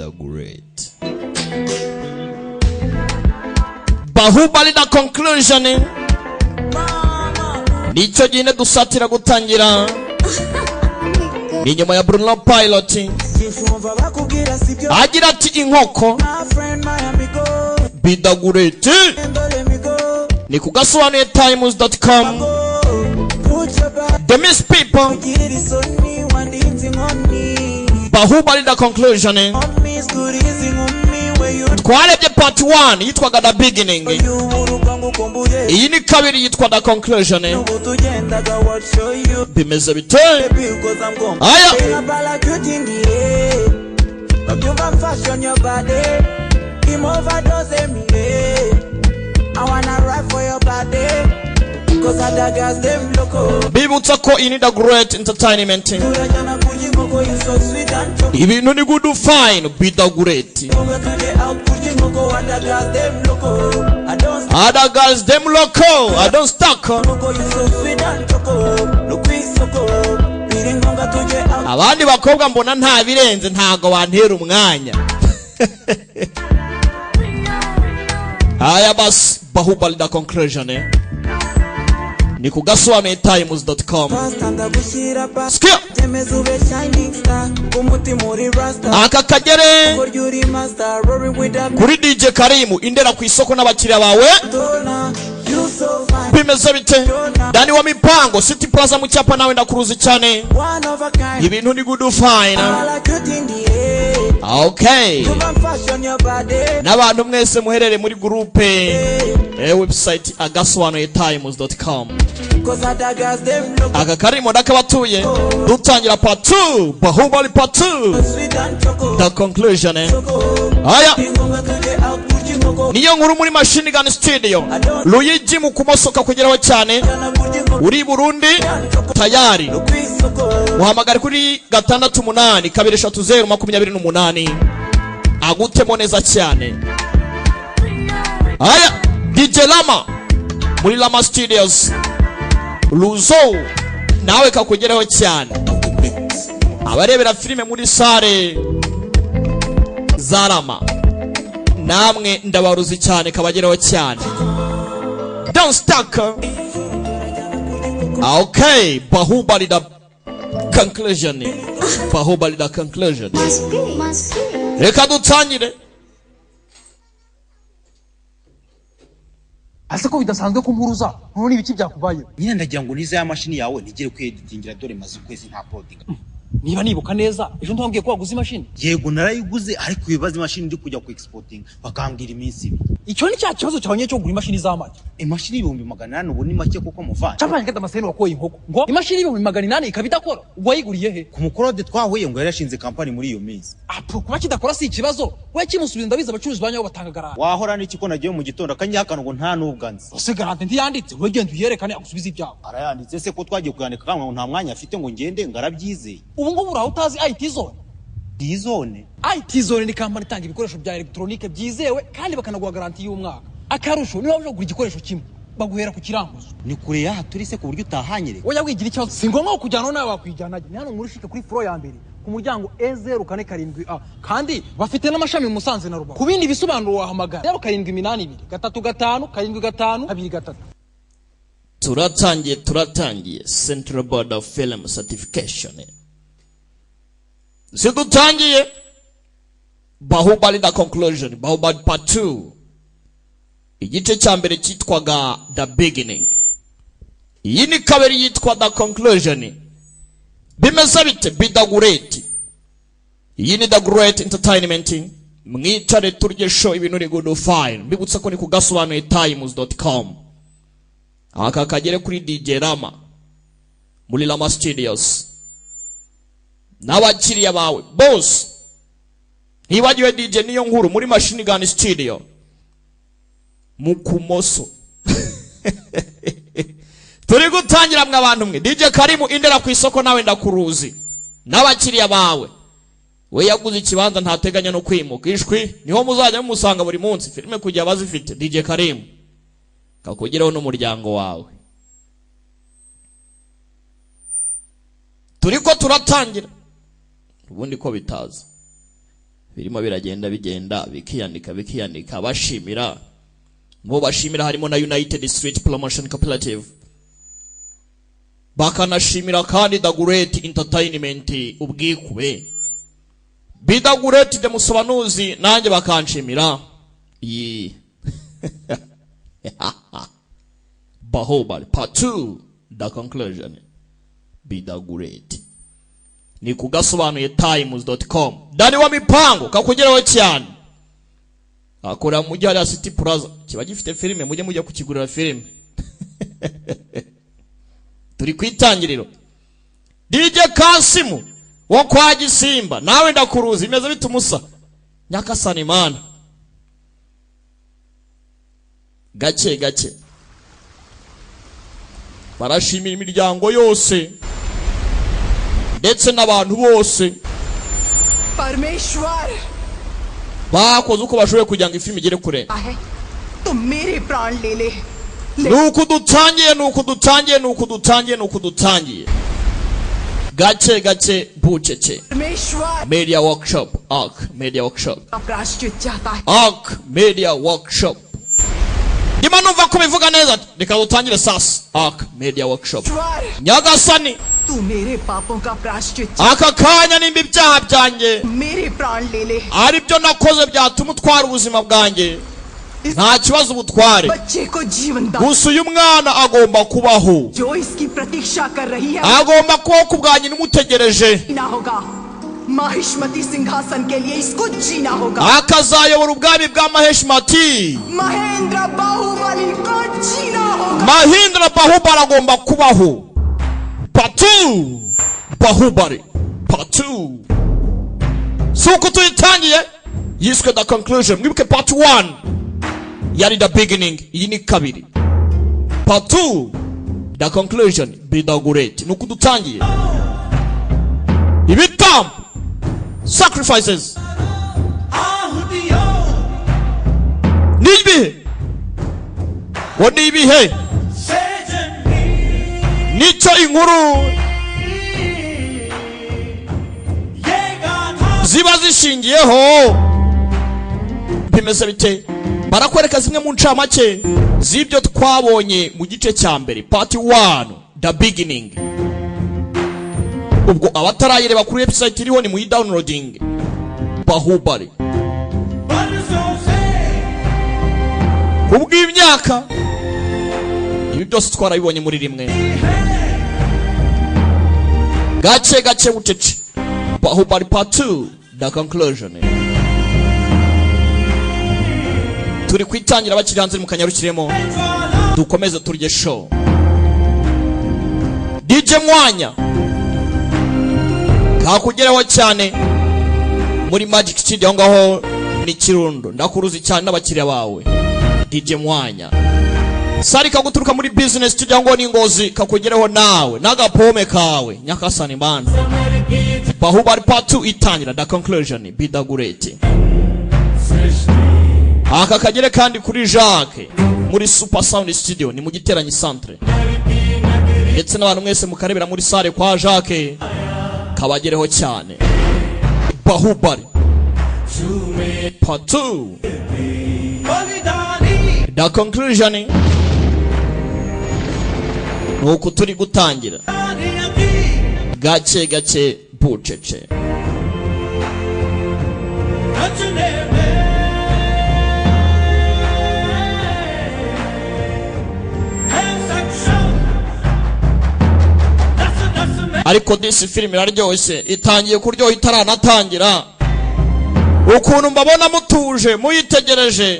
The Great. Bahubali the conclusion. Nicyo gine dusatira gutangira. Ni nyuma ya Bruno Pilot. Agira ati inkoko Be the Great. Ni kugasobanuye times.com. The Miss People. Bahubali the conclusion. Twarebye part 1 yitwaga the beginning. Iyi ni kabiri yitwa the conclusion. Bimeze bite? Aya. Bibutsa ko iyi ni the great entertainment. Ibintu ni good fine, be the great. Other girls them loco, I don't stuck. Abandi bakobwa mbona nta birenze ntago bantera umwanya. Aya bas Bahubali the conclusion. Ni kugasobanuye times.com. Aka kagere kuri DJ Karimu indera ku isoko n'abakiriya bawe. Bimeze bite? Dani wa mipango City Plaza mu cyapa nawe ndakuruzi cyane. Ibintu ni good fine. Okay. N'abantu mwese muherere muri groupe website agasobanuye times.com. Aka karimo ndakabatuye dutangira part 2 Bahubali part 2 the conclusion. Aya niyo nkuru muri Machine Gun Studio. Luigi mu kumosoka kugeraho cyane uri Burundi tayari uhamagare kuri 6 8 2 3 0 28 agutemo neza cyane. Aya DJ Lama muri Lama Studios Luzo nawe kakugeraho cyane. Abarebera filime muri sare za Lama namwe ndabaruzi cyane kabageraho cyane. Don't stuck. Okay, Bahubali the conclusion. Bahubali the conclusion. Reka dutangire. Ase ko bidasanzwe kumpuruza none ibiki byakubaye? Nyine ndagira ngo nize ya mashini yawe nigere kweditingira dore maze ukwezi nta uploading. Niba nibuka neza ejo ntwambwiye ko waguze imashini. Yego narayiguze ariko ibibazo imashini ndi kujya ku exporting bakambwira iminsi ibiri. Icyo ni cya kibazo cyawe cyo kugura imashini z'amagi. Imashini 800,000 ubu ni make kuko muvana. Capanye kata maseno wakoye inkoko ngo imashini 800,000 ikaba idakora ubwo wayiguriye he? Ku mukorode twahuye ngo yarashinze company muri iyo minsi. Apo kuba kidakora si ikibazo we kimusubiza ndabiza abacuruzi banyaho batanga garanti. Wahora n'iki ko nagiye mu gitondo akanyihakana ngo nta nubwanze. Ose garanti ntiyanditse we genda uyerekane agusubize ibyawe. Arayanditse se ko twagiye kuyandika kandi ngo nta mwanya afite ngo ngende ngarabyizeye. Ubu ngubu uraho utazi IT zone. Zone IT zone ni company itanga ibikoresho bya electronique byizewe kandi bakanaguha garanti y'umwaka. Akarusho niba uje kugura igikoresho kimwe baguhera ku kiranguzo. Ni kure yaha turi se ku buryo utahanyereka. Oya wigira ikibazo si ngombwa kujyana nawe wakwijyana. Ni hano muri shike kuri floor ya mbere ku muryango E047A kandi bafite n'amashami mu Musanze na Rubavu. Ku bindi bisobanuro wahamagara 0782 35 75 23. Turatangiye Central Board of Film Certification. Sidutangiye Bahubali the conclusion, Bahubali part 2. Igice cya mbere cyitwaga the beginning. Iyi ni kabiri yitwa the conclusion. Bimeze bite? Be the great. Iyi ni the great entertainment. Mwicare turye show ibintu ni good fine. Mbibutsa ko ni kugasobanuye times.com. Aka kagere kuri DJ Rama muri Lama Studios. N'abakiriya bawe bose. Ntibagiwe DJ niyo nkuru muri Machine Gun Studio mu kumoso. Turi gutangira mwe abantu mwe. DJ Karimu indera ku isoko nawe ndakuruzi n'abakiriya bawe. We yaguze ikibanza ntateganya no kwimuka. Ishwi niho muzajya mumusanga buri munsi filime kujya bazifite. DJ Karimu kakugeraho n'umuryango wawe. Turiko turatangira ubundi ko bitaza. Birimo biragenda, bigenda bikiyandika, bikiyandika. Bashimira, mu bashimira harimo na United Street Promotion Cooperative, bakanashimira kandi The Great Entertainment ubwikube, Be The Great de Musobanuzi, nanjye bakanshimira. Iyi Bahubali Part 2, The Conclusion, Be The Great, ni kugasobanuye times.com. Dani wa mipango kakugeraho cyane, akora mu mujyi hariya City Plaza, kiba gifite filime, mujye mujya kukigurira filime. Turi ku itangiriro. DJ Kasimu wo kwa Gisimba, nawe ndakuruzi, imeze bite umusa nyakasani mana? Gake gake barashimira imiryango yose ndetse n'abantu bose परमेश्वर bakoze uko bashoboye kugira ngo ifilimi igere kure. है तो मेरे प्राण ले ले। Nuko dutangiye, nuko dutangiye, nuko dutangiye, nuko dutangiye gake gake, bucece. परमेश्वर Media Workshop, Arc Media Workshop, का प्रायश्चित चाहता है। Arc Media Workshop. Ndimo numva ko bivuga neza, reka dutangire sasa. Arc Media Workshop. ईश्वर Nyagasani, तू मेरे पापों का प्रायश्चित aka kanya nimba ibyaha byanjye मेरे प्राण ले ले। ari byo nakoze byatuma utwara ubuzima bwanjye, nta kibazo, ubutware. बच्चे को जीवन दान Gusa uyu mwana agomba kubaho, जो इसकी प्रतीक्षा कर रही है agomba kubaho ku bwa nyina umutegereje. जीना होगा। माहिष्मती सिंहासन के लिए इसको जीना होगा। Akazayobora ubwami bwa Maheshimati. Mahendra Baahubali को जीना होगा। Mahindra Bahubali agomba kubaho. Patu Bahubali Part 2, si uko tuyitangiye, yiswe The Conclusion. Mwibuke Part 1 yari The Beginning, iyi ni kabiri, Part 2, The Conclusion, Be The Great. Ni uko dutangiye. Ibitambo, sacrifices, ni ibihe ngo ni ibihe, nicyo inkuru ziba zishingiyeho. Bimeze bite? Barakwereka zimwe mu ncamake z'ibyo twabonye mu gice cya mbere, Part 1, The Beginning. Ubwo abatarayireba kuri website iriho, ni muyi downloading. Bahubali, kubw'imyaka, ibi byose twarabibonye muri rimwe, gake gake, bucece. Bahubali Part 2, The Conclusion, turi kwitangira. Bakiri hanze, mukanyarukiremo dukomeze turye show. DJ Mwanya kakugeraho cyane muri Magic Studio, aho ngaho ni Kirundo, ndakuruzi cyane n'abakiriya bawe. DJ Mwanya sari kaguturuka muri Business Studio, aho ngaho ni Ngozi, kakugeraho nawe n'agapome kawe nyakasani bana. Bahubali Part 2 itangira, The Conclusion, Be The Great. Aka kagere kandi kuri Jacques muri Super Sound Studio, ni mu Giteranyi Centre, ndetse n'abantu mwese mukarebera muri salle kwa Jacques, kabagereho cyane. Bahubali Part 2, The Conclusion, ni uku turi gutangira gake gake, bucece. Ariko disi filime iraryoshye, itangiye kuryoha itaranatangira. Ukuntu mbabona mutuje muyitegereje,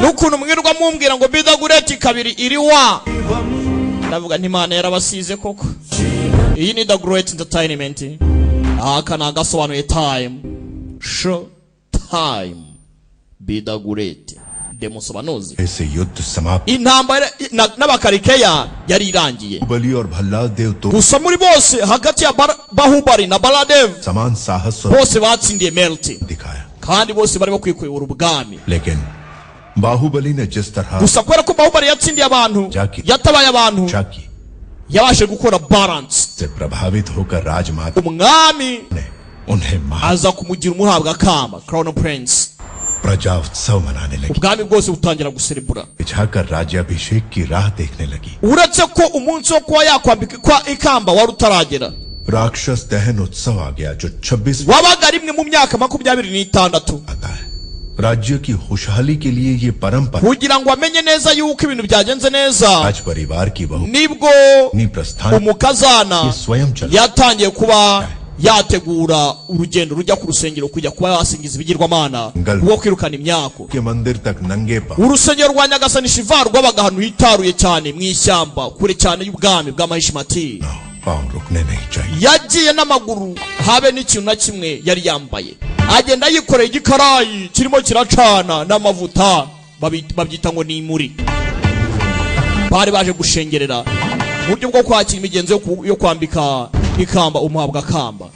n'ukuntu mwirwa mumbwira ngo Be The Great kabiri iri wa, ndavuga nti Imana yarabasize koko. Iyi ni The Great Entertainment. Aka ni agasobanuye Time, show time. Be The Great Demusobanuzi. ऐसे युद्ध समाप्त Intambara n'Abakarikeya yari irangiye. बलि और भल्ला देव तो Gusa muri bose, hagati ya Bahubali na Baladev, समान साहस और bose batsindiye Melti, दिखाया। kandi bose bari bakwiye kuyobora ubwami. लेकिन बाहुबली ने जिस तरह Gusa kubera ko Bahubali yatsindiye abantu, Jackie. yatabaye abantu, रक्षा की yabashe gukora balance. से प्रभावित होकर राजमाता Umwami ने उन्हें महा Aza kumugira umuhabwa kamba, crown prince. प्रजा उत्सव मनाने लगी। Ubwami bwose butangira guserebura. बिछाकर राज्याभिषेक की राह देखने लगी। Uretse ko umunsi wo kuba yakwambika ikamba wari utaragera. राक्षस दहन उत्सव आ गया जो 26 Wabaga rimwe mu myaka 26. आता है। राज्य की खुशहाली के लिए ये परंपरा Kugira ngo amenye neza yuko ibintu byagenze neza, राज परिवार की बहू nibwo अपनी प्रस्थान umukazana ये स्वयं चला yatangiye kuba yategura urugendo rujya ku rusengero kujya kuba yasingiza ibigirwamana Ngal- kubwo kwirukana imyako. के मंदिर तक नंगे पांव Urusengero rwa Nyagasani Shiva rwabaga ahantu hitaruye cyane mu ishyamba, kure cyane y'ubwami bw'Amahishimati. पांव रुकने नहीं चाहिए। Yagiye n'amaguru, habe n'ikintu na kimwe yari yambaye, agenda yikoreye igikarayi kirimo kiracana n'amavuta, babyita ngo ni imuri. Bari baje gushengerera mu buryo bwo kwakira imigenzo yo kwambika ikamba umuhabwa kamba.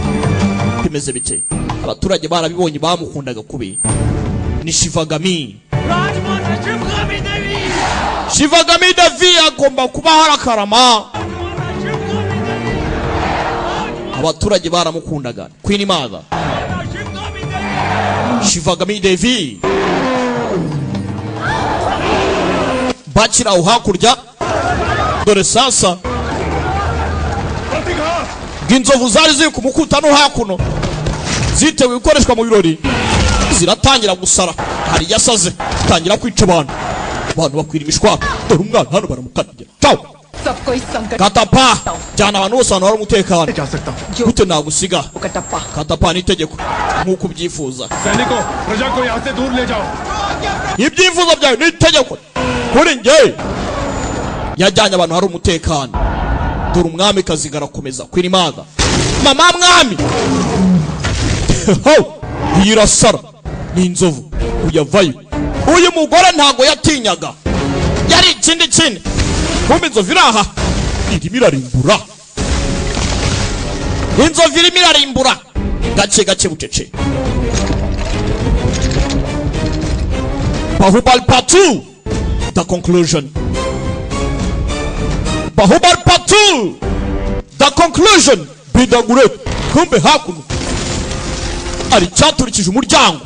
Bimeze bite? Abaturage barabibonye, bamukundaga kubi. Ni Shivagami. Shivagami Devi agomba kuba harakarama. Abaturage baramukundaga. Queen Mother Shivagami Devi bakira aho hakurya. Dore sasa bw'inzovu zari ziri ku mukuta no hakuno ziteguye gukoreshwa mu birori, ziratangira gusara. Hari yasaze tangira kwica abantu, abantu bakwira imishwaro. Dore umwana hano baramukatiye. Ciao. सबको इस संकट Katapa, jyana abantu bose ahantu hari umutekano. जा सकता हूँ। Gute nagusiga? Kattappa. Katapa, ni itegeko nk'uko ubyifuza. सैनिकों, प्रजा को यहाँ से दूर ले जाओ। Ibyifuzo byawe ni itegeko kuri njye. Yajyanye abantu hari umutekano. Dore umwamikazi garakomeza kwirimaga mama mwami. Ho, yirasara ni inzovu uyavayo. Uyu mugore ntago yatinyaga, yari ikindi kindi. Kumbe inzovu iri aha irimo irarimbura, inzovu irimo irarimbura gake gake bucece. Bahubali Part 2, The Conclusion. Bahubali Part 2, The Conclusion. Bidagure. Kumbe hakuno ari cyaturikije umuryango.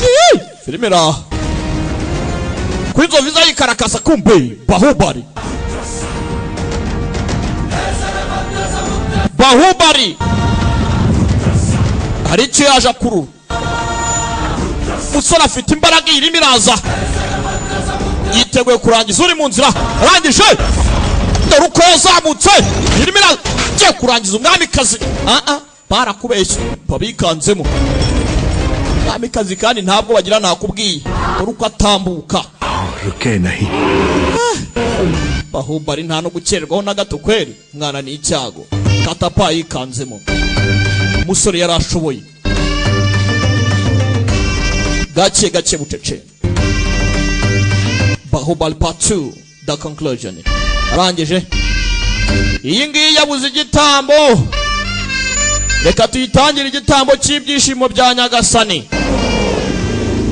Yee! Filime iraha kuri inzovu iza yikarakasa. Kumbe Bahubali, Bahubali hari icyo yaje akurura. Umusore afite imbaraga, irimo iraza, yiteguye kurangiza uri mu nzira. Arangije, dore uko yazamutse, irimo iraza, igiye kurangiza umwamikazi. Ah ah, barakubeshye, babikanzemo umwamikazi, kandi ntabwo bagira nakubwiye. Dore uko atambuka. रुके नहीं। Bahubali nta no gukererwaho na gato kweri. Mwana ni icyago. Katapa yikanzemo, umusore yari ashoboye gake gake bucece. Bahubali Part 2, The Conclusion. Arangije, iyi ngiyi yabuze igitambo, reka tuyitangire igitambo cy'ibyishimo bya Nyagasani.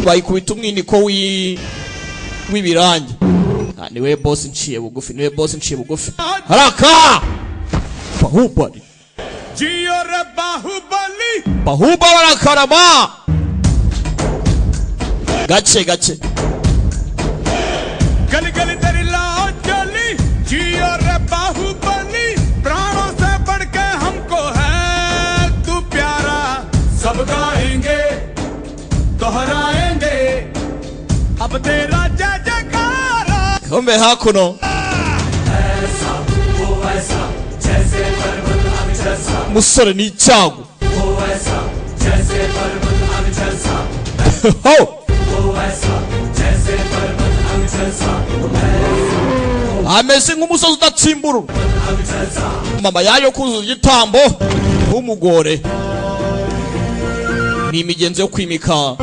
Bayikubita umwiniko w'ibirangi. Ah, niwe boss nciye bugufi, niwe boss nciye bugufi. Haraka Bahubali, Bahubali arakarama gake gake. गली गली तेरी लाओ चली जियो रे बाहुबली, प्राणों से बढ़ के हमको है तू प्यारा। सब गाएंगे दोहराएंगे अब तेरा जय जयकारा। Kumbe hakuno musore ni icyago. Ho! Ameze nk'umusozi udatsimburwa. Mama yayo kuzuza igitambo ntumugore. Ni imigenzo yo kwimika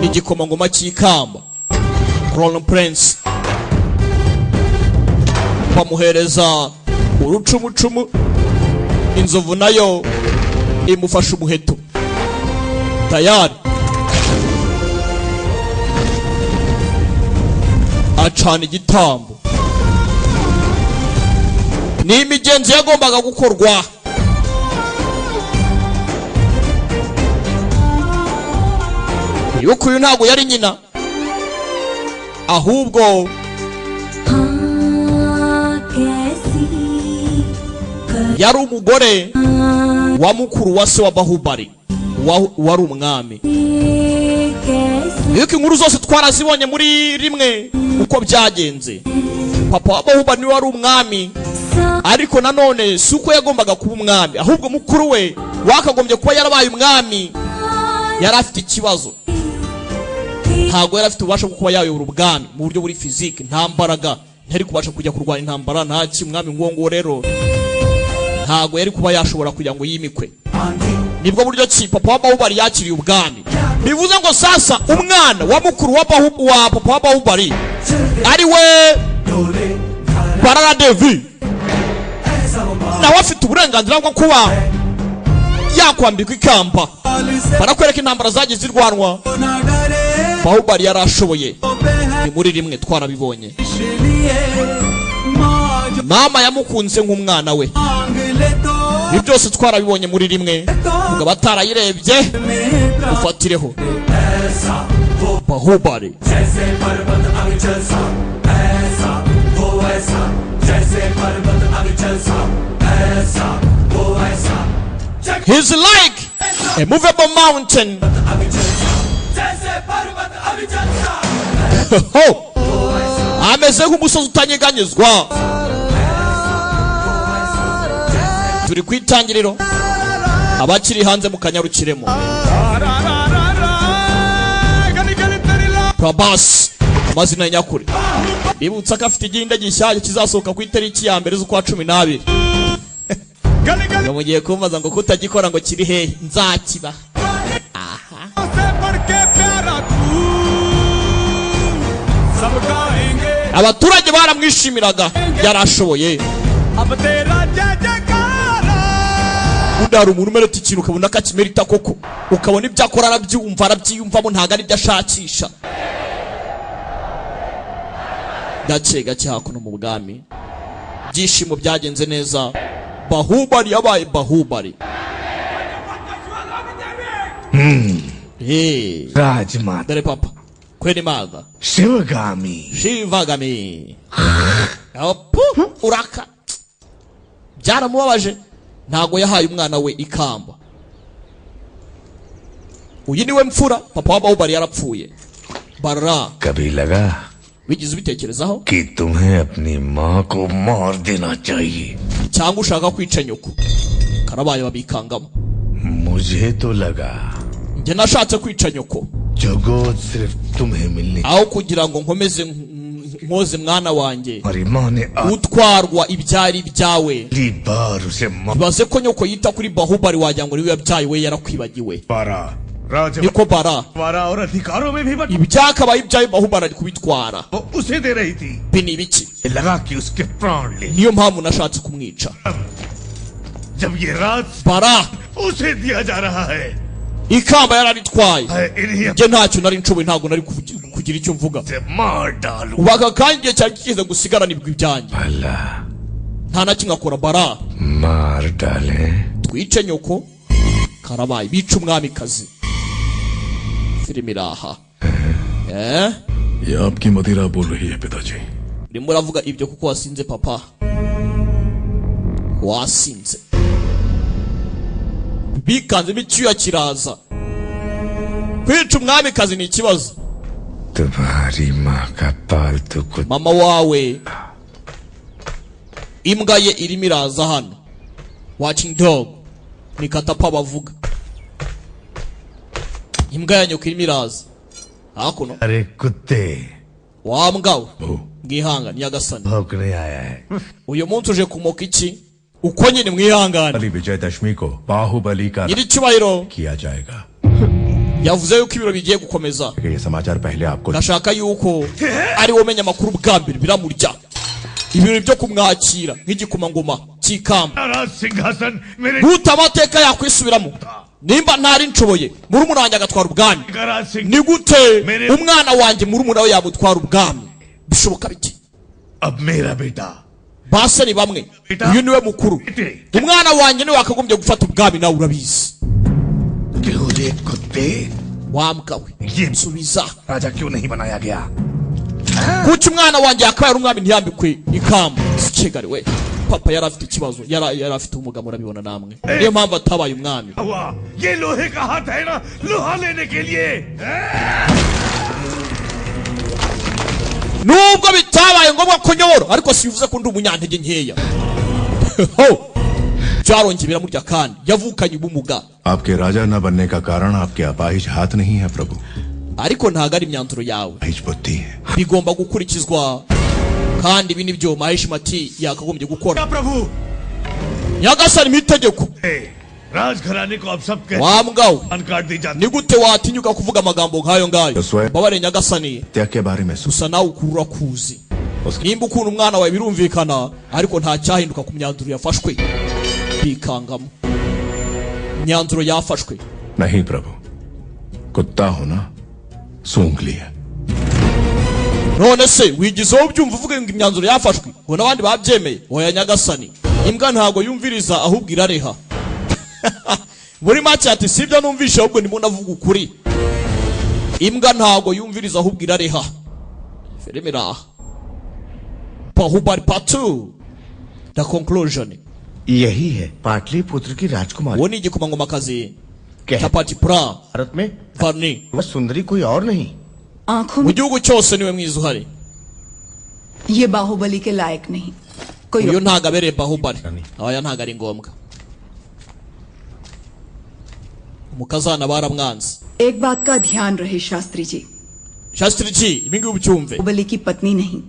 igikomangoma cy'ikamba, Crown Prince. Bamuhereza urucumucumu, inzovu nayo imufasha umuheto tayari, acana igitambo. Ni imigenzo yagombaga gukorwa. Yuko uyu ntabwo yari nyina, ahubwo कैसी yari umugore wa mukuru wa se wa Bahubali wari umwami. कैसी Yuko inkuru zose twarazibonye muri rimwe uko byagenze. Papa wa Bahubali niwe wari umwami, ariko nanone si uko yagombaga kuba umwami, ahubwo mukuru we wakagombye kuba yarabaye umwami yari afite ikibazo. Ntabwo yari afite ububasha bwo kuba yayobora ubwami mu buryo buri physique. Nta mbaraga, ntiyari kubasha kujya kurwanya intambara, nta ki. Umwami nk'uwo nguwo rero ntabwo yari kuba yashobora kugira ngo yimikwe. Nibwo buryo ki papa wa Bahubali yakiriye ubwami. Bivuze ngo sasa umwana wa mukuru wa papa wa Bahubali, ari we Barara Devi, nawe afite uburenganzira bwo kuba yakwambikwa ikamba. Barakwereka intambara zagiye zirwanwa, Bahubali yari ashoboye. Ni muri rimwe twarabibonye. Mama yamukunze nk'umwana we. Ibi byose twarabibonye muri rimwe. Ubwo abatarayirebye ufatireho Bahubali. He's like a movable mountain. Ho! Ameze nk'umusozi utanyeganyezwa. Turi ku itangiriro, abakiri hanze mukanyarukiremo. Prabhas, amazina ya nyakuri. Bibutsa ko afite igihinde gishyashya kizasohoka ku itariki ya 1 z'ukwa 12. Ngo mugiye kumbaza ngo kutagikora ngo kiri hehe? Nzakiba. से बढ़ के प्यारा तू सब गाएंगे। Abaturage baramwishimiraga, yarashoboye. अब तेरा जय जयकारा। Ubundi hari umuntu umereta ikintu ukabona ko akimerita koko, ukabona ibyo akora arabyumva, arabyiyumvamo, ntabwo ari ibyo ashakisha. Gake gake hakuno mu bwami ibyishimo byagenze neza. Bahubali yabaye Bahubali. Hey, Rajmata dore papa kwene maga Shivagami Shivagami. Apu, uraka byaramubabaje, ntago yahaye umwana we ikamba. Uyu niwe mfura. Papa wa Bahubali yarapfuye. Bara कभी लगा wigeze ubitekerezaho कि तुम्हें अपनी माँ को मार देना चाहिए? Cyangwa ushaka kwica nyoko? Karabaye, babikangamo. मुझे तो लगा Njye nashatse kwica nyoko जो गोद सिर्फ तुम्हें मिलनी aho kugira ngo nkomeze nkoze mwana wanjye हमारी माँ ने utwarwa ibyari ibyawe. आखिरी बार उसे मार Ibaze ko nyoko yita kuri Bahubali, wagira ngo niwe yabyaye, we yarakwibagiwe. पारा राज Niko bara पारा और अधिकारों में भी but ibyakabaye ibyawe Bahubali ari kubitwara. वो उसे दे रही थी। Ibi ni ibiki? लगा कि उसके प्राण ले। Niyo mpamvu nashatse kumwica. जब ये राज Bara उसे दिया जा रहा है ikamba yararitwaye. है इन्हीं Njye ntacyo nari nshoboye, ntabwo nari kugira icyo mvuga. से मार डालू। Ubu aka kanya igihe cyari kigeze ngo usigarane ibigwi byanjye. भला Nta na kimwe akora bara. मार डाले। Twice nyoko. Karabaye, bica umwamikazi. Filime iraha, eh. ये आपकी मदिरा बोल रही है पिताजी। Urimo uravuga ibyo kuko wasinze papa, wasinze. Bikanzemo icyuya kiraza. Kwica umwamikazi ni ikibazo. तुम्हारी माँ का पालतू कुत्ता Mama wawe imbwa ye irimo iraza hano, watching dog ni katapa bavuga. Imbwa ya nyoko irimo iraza hakuno. अरे कुत्ते Wa mbwa we, mwihangane nyagasani. भौंकने आया है। Uyu munsi uje kumoka iki? Uko nyine mwihangane. बलि विजयदशमी को बाहुबली का Nyiricyubahiro किया जाएगा। yavuze yuko ibiro bigiye gukomeza. ये समाचार पहले आपको Ndashaka yuko ari wowe umenya amakuru bwa mbere. Biramurya ibirori byo kumwakira nk'igikomangoma cy'ikamba. राज सिंहासन मेरे Guta amateka yakwisubiramo nimba ntari nshoboye murumuna wanjye agatwara ubwami. Raj Singh Ni gute umwana wanjye murumuna we yamutwara ubwami? Bishoboka bite? अब मेरा बेटा Base ni bamwe, uyu niwe mukuru. Umwana wanjye niwe wakagombye gufata ubwami, nawe urabizi. क्यों रे कुत्ते? Wa mbwa we, nsubiza. राजा क्यों नहीं बनाया गया? Kuki umwana wanjye yakabaye ari umwami ntiyambikwe ikamba? Kigali we, papa yari afite ikibazo, yari afite ubumuga, murabibona namwe, niyo mpamvu atabaye umwami. हुआ ये लोहे का हाथ है ना, लोहा लेने के लिए। Nubwo bitabaye ngombwa ko nyobora, ariko sibivuze ko ndi umunyantege nkeya. Ho! Byarongeye biramurya, kandi yavukanye ubumuga. आपके राजा न बनने का कारण आपके अपाहिज हाथ नहीं है प्रभु, Ariko ntabwo ari imyanzuro yawe, अपाहिज बुद्धि है। bigomba gukurikizwa, kandi ibi nibyo Mahishmati yakagombye gukora. प्रभु, Nyagasani, mu itegeko. राजघराने को अब सब Wa mbwa we, कान काट दी जाती। Ni gute watinyuka kuvuga amagambo nk'ayo ngayo? Yoswe. Mbabare nyagasani. हत्या के बारे में Gusa nawe ukuri urakuzi, nimba ukunda umwana wawe birumvikana, ariko nta cyahinduka ku myanzuro yafashwe. Bikangamo, imyanzuro yafashwe. नहीं प्रभु, कुत्ता होना सूंघ लिया। None se wigize wowe ubyumva uvuga ngo imyanzuro yafashwe, ngo n'abandi babyemeye? Oya nyagasani, imbwa ntabwo yumviriza, ahubwo irareha. Muri make ati sibyo numvishe, ahubwo ndimo ndavuga ukuri. Imbwa ntabwo yumviriza, ahubwo irareha. Filime iraha, Bahubali Part 2, The Conclusion. यही है पाटलिपुत्र की राजकुमारी। Uwo ni igikomangomakazi cya Patipura. Bharat में Varni. वह सुंदरी कोई और नहीं। आंखों Mu में gihugu cyose niwe mwiza uhari. ये बाहुबली के लायक नहीं कोई। Uyu ntabwo abereye Bahubali, aya ntabwo ari ngombwa. Umukazana baramwanze. एक बात का ध्यान रहे शास्त्री ji. Shastri ji, ibi ngibi ubyumve. Baahubali की पत्नी नहीं,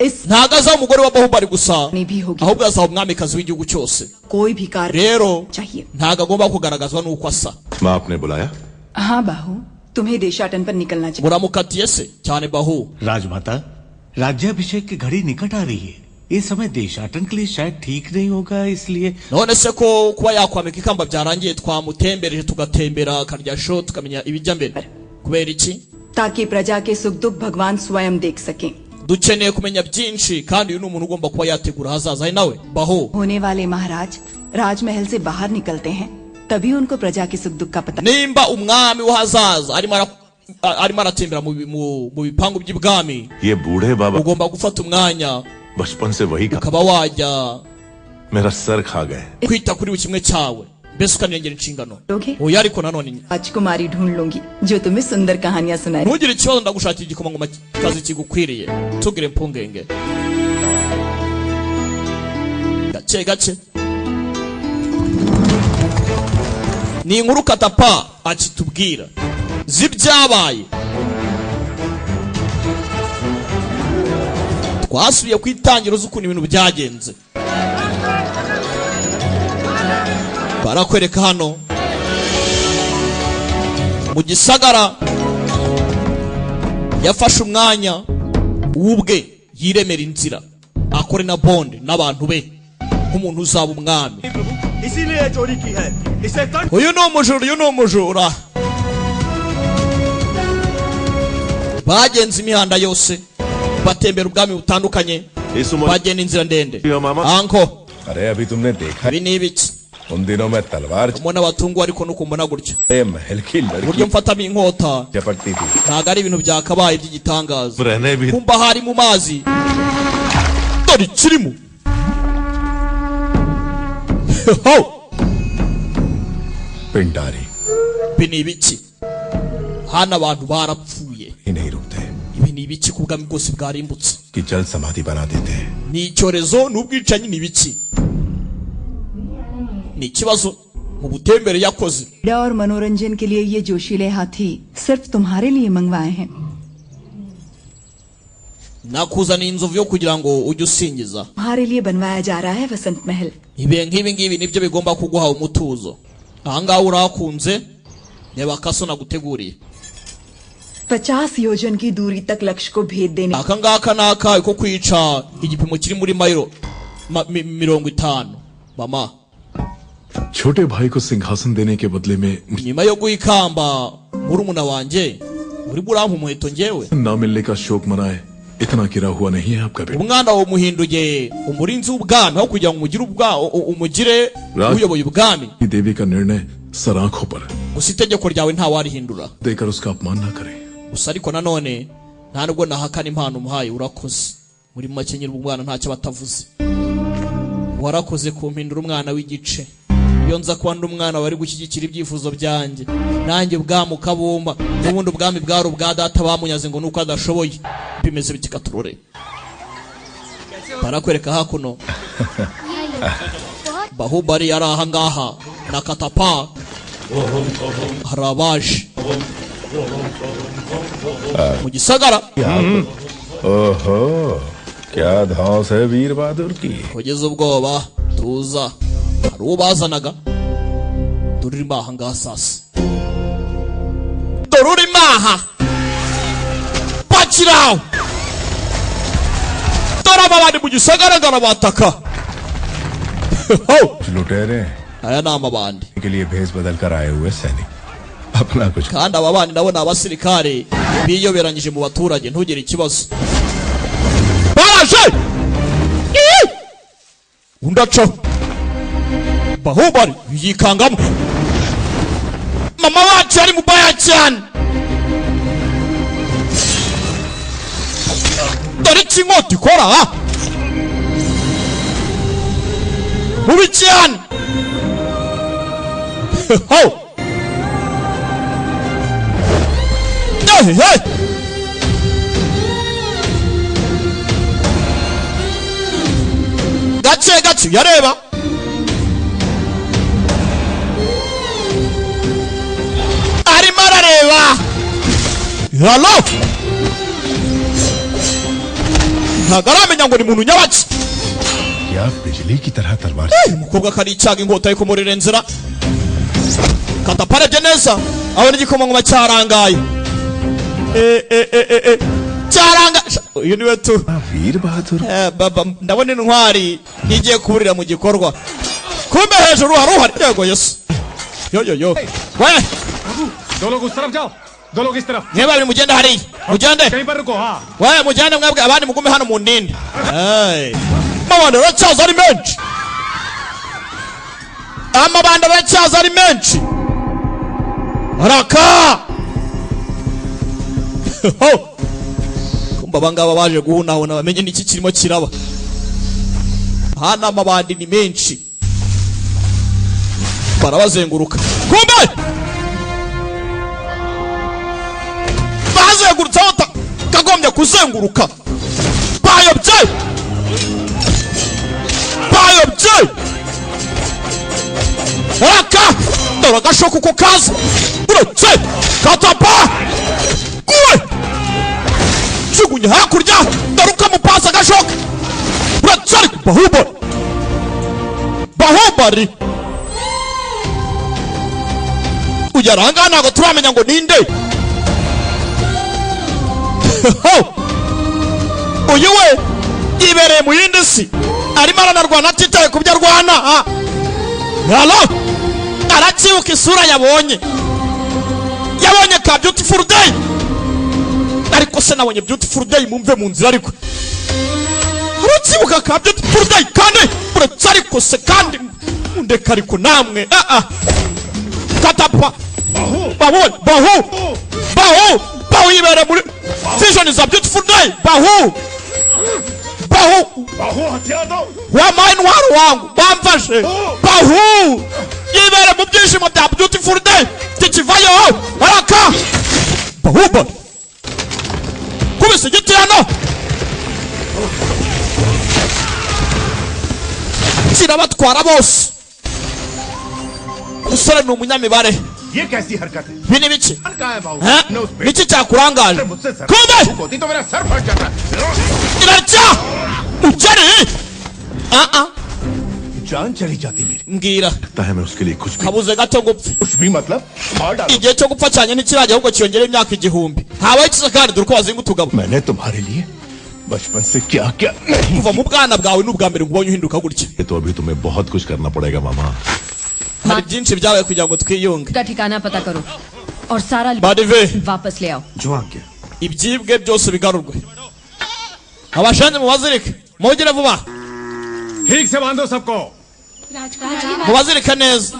इस Ntabwo azaba umugore wa Bahubali gusa, भी होगी। Ahubwo azaba umwamikazi w'igihugu cyose. कोई भी कार्य Rero चाहिए। Ntabwo agomba kugaragazwa n'uko asa. माँ, आपने बुलाया? हाँ बाहू, तुम्हें देशाटन पर निकलना चाहिए। Muramukatiye se cyane Bahu? राजमाता, राज्याभिषेक की घड़ी निकट आ रही है। इस समय देशाटन के लिए शायद ठीक नहीं होगा, इसलिए None se ko kuba yakwambika ikamba byarangiye, twamutembereje tugatembera akarya show, tukamenya ibijya mbere, kubera iki? ताकि प्रजा के सुख दुख भगवान स्वयं देख सकें। Dukeneye kumenya byinshi, kandi uyu ni umuntu ugomba kuba yategura ahazaza he nawe Bahu. होने वाले महाराज राजमहल से बाहर निकलते हैं, तभी उनको प्रजा के सुख दुख का पता। Nimba umwami w'ahazaza arimo aratembera mu bipangu by'ibwami, ये बूढ़े बाबा ugomba gufata umwanya बचपन से वही खा ukaba wajya मेरा सर खा गए। Kwita kuri buri kimwe cyawe, mbese ukanirengera inshingano. लोगे? Oya, ariko nanone राजकुमारी ढूंढ लूंगी जो तुम्हें सुंदर कहानियां सुनाए। Ntugire ikibazo, ndagushakira igikomangoma kazi kigukwiriye, tugire impungenge. Gake gake ni inkuru Katapa akitubwira z'ibyabaye. Twasubiye ku itangiro z'ukuntu ibintu byagenze. Barakwereka hano mu gisagara yafashe umwanya w'ubwe yiremera inzira, akore na bonde n'abantu be nk'umuntu uzaba umwami. इसीलिए चोरी की है इसे तंग। Uyu ni umujura, uyu ni umujura. Bagenze imihanda yose, batembera ubwami butandukanye, इस उम्र bagenda inzira ndende. मामा। Anko. अरे, अभी तुमने देखा Ibi ni ibiki? उन दिनों में तलवार Mbona batunguwe, ariko nuko mbona gutya महल की लड़की uburyo mfatamo inkota झपटती थी। Ntabwo ari ibintu byakabaye by'igitangaza. रहने भी Kumba hari mu mazi, dore ikirimo. Ho! Pindari. Ibi ni ibiki hano? Abantu barapfuye. ही नहीं रुकते Ibi ni ibiki ku bwami bwose bwarimbutse? कि जल समाधि बना देते हैं। Ni icyorezo, ni ubwicanyi, ni ibiki? Ni ikibazo mu butembere yakoze. क्रीड़ा और मनोरंजन के लिए ये जोशीले हाथी सिर्फ तुम्हारे लिए मंगवाए हैं। Nakuzaniye inzovu yo kugira ngo ujye usingiza. तुम्हारे लिए बनवाया जा रहा है वसंत महल। Ibihe nk'ibi ngibi nibyo bigomba kuguha umutuzo. Ahangaha urahakunze, reba akaso naguteguriye. 50 योजन की दूरी तक लक्ष्य को भेद देने Aka ngaka ni akawe ko kwica igipimo kiri muri mayiro 50, mama. छोटे भाई को सिंहासन देने के बदले में Nyuma yo guha ikamba murumuna wanjye, uri burampa umuheto njyewe? ना मिलने का शोक मनाए इतना गिरा हुआ नहीं है आपका बेटा। Umwana wawe umuhinduye umurinzi w'ubwami aho kugira ngo umugire umugire uyoboye ubwami. देवी का निर्णय सर आंखों पर है। Gusa itegeko ryawe ntawarihindura. देकर उसका अपमान ना करें। Gusa ariko nanone nta nubwo nahakana impano umuhaye, urakoze. Muri make nyiri umwana ntacyo batavuze, warakoze kumpindura umwana w'igice. Iyo nza kuba ndi umwana wari gushyigikira ibyifuzo byanjye, nanjye ubwami ukabumba. N'ubundi ubwami bwari ubwa data, bamunyaze ngo nuko adashoboye. Bimeze bitikaturore, barakwereka hakuno Bahubali yari aha ngaha na Katapa, hari abaje mu gisagara. ओहो, क्या धौस है वीर बहादुर की। Kugeza ubwoba tuza, hari uwo bazanaga. Dore urimo aha ngaha sasa, dore urimo aha, pakiraho. Dore aba bari mu gisagara bataka. लुटेरे Aya ni amabandi के लिए भेस बदल कर आए हुए सैनिक अपना कुछ kandi aba bandi nabo ni abasirikare biyoberanyije mu baturage, ntugire ikibazo. Baraje. Ii! Undi acaho, Bahubali yikangamo. Mama wacu ari mubaya cyane. Dore icyo inkota ikora ha, mubi cyane. Ho! Hey, hey! Gake gake yareba, arimo arareba. Halo, ntabwo aramenya ngo ni muntu nyabaki. क्या बिजली की तरह तलवार Uyu mukobwa ko ari icyaga, inkota ye kumurira inzira. Kataparebye neza abona igikomangoma cyarangaye. Eh, eh, eh, eh, eh. Cyaranga. Sha, uyu niwe tu. Veer Bahadur. Eh, baba, ndabona intwari igiye kuburira mu gikorwa. Kumbe hejuru hari uhari. Yego Yesu, yo yo yo we. दो लोग उस तरफ जाओ, दो लोग इस तरफ। Mwe babiri mugende hariya, mugende. कहीं पर रुको। हाँ। We mugende mwebwe, abandi mugume hano mu ndinde. Hey. Amabandi aracyaza ari menshi, amabandi aracyaza ari menshi. Araka. Ho! Kumva abangaba baje guhunahuna bamenye n'iki kirimo kiraba hano. Amabandi ni menshi, barabazenguruka. Kumbe bazengurutse aho kagombye kuzenguruka. Bayobye, bayobye. Raka, dore agashoka uko kaza. Uretse Katapa kuwe jugunya hakurya, dore uko amupasa agashoka. Uretse ariko Bahubali, Bahubali ugera ahangaha ntabwo turamenya ngo ninde. Uyu we yibereye mu yindi si, arimo aranarwana atitaye ku byo arwana. Ah. Halo, aracyibuka isura yabonye, yabonye ka Beautiful Day. Ariko se nabonye Beautiful Day, mumve mu nzira. Ariko aracyibuka ka Beautiful Day kandi uretse ariko se kandi mundeka ariko namwe. Ah ah, Katapa, Bahu, Bahu, Bahu, Bahu yibera muri vision za Beautiful Day. Bahu, Bahu. बाहू, हथियार दो। Wampaye intwaro wangu, bamfashe. Bahu yibera mu byishimo bya Beautiful Day, tikivayo. Araka, Bahuba kubise igiti hano kirabatwara bose. Umusore ni umunyamibare. ये कैसी हरकत है? Ibi ni biki? कहाँ है बाबू? Ha? ने उस Niki cyakurangaje? मुझसे sir Kumbe होती तो मेरा सर फट जाता। Irarya mugeri. Ah ah. जान चली जाती मेरी। Mbwira. लगता है मैं उसके लिए कुछ भी Habuze gato ngo upfe. कुछ भी मतलब मार डालो। Igihe cyo gupfa cyane ntikirajya, ahubwo cyiyongera imyaka 1000. Habaye ikiza kandi dore uko bazinga utugabo. मैंने तुम्हारे लिए बचपन से क्या क्या नहीं। Kuva mu bwana bwawe n'ubwa mbere nkubonye uhinduka gutya. ये तो अभी तुम्हें बहुत कुछ करना पड़ेगा मामा। Hari byinshi byabaye kugira ngo twiyunge. का ठिकाना पता करो और सारा Badive, वापस ले आओ। जो आज्ञा। Ibyibwe byose bigarurwe. Abashanze mubazirike, mugire vuba. ठीक से बांधो सबको। Mubazirike neza.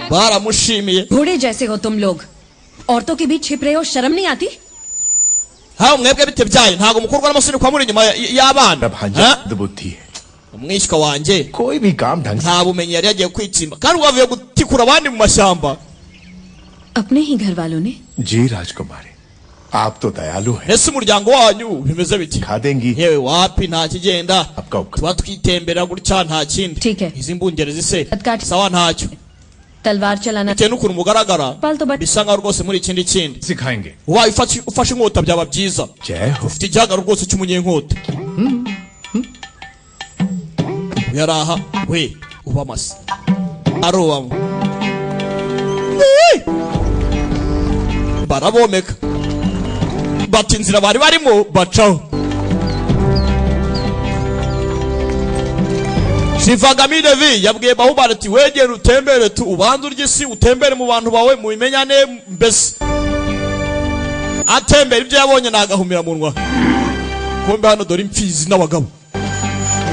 Baramushimiye. घोड़े जैसे हो तुम लोग, औरतों के बीच छिप रहे हो, शर्म नहीं आती? Hawe mwebwe bite byayo, ntabwo mukorwa n'amasoni kwa muri inyuma y'abana? Ha? बुद्धि है Umwishywa wanjye कोई भी काम ढंग से nta bumenyi yari yagiye kwitsimba, kandi wavuye gutikura abandi mu mashyamba. अपने ही घर वालों ने? जी राजकुमारी, आप तो दयालु हैं। Ese umuryango wanyu bimeze biti? खा देंगी। Yewe wapi, nta kigenda, आपका उपकार। Tuba twitembera gutya, nta kindi. ठीक है। Izi mbungeri zise Atkaç- sawa, ntacyo. तलवार चलाना Bitewe n'ukuntu mugaragara, पाल तो बच bisa nkaho rwose muri ikindi kindi सिखाएंगे। Ubaye ufashe inkota byaba byiza. जय हो। Ufite igihagararo rwose cy'umunyenkota. Yari aha we uba amase arobamo. Ii! Barabomeka bata inzira bari barimo bacaho. Shivagami Devi yabwiye Bahubali ati wegere utembere tu, ubanze urye isi, utembere mu bantu bawe mubimenyane. Mbese atembera, ibyo yabonye nagahumira munwa. Kumbe hano dore imfizi n'abagabo,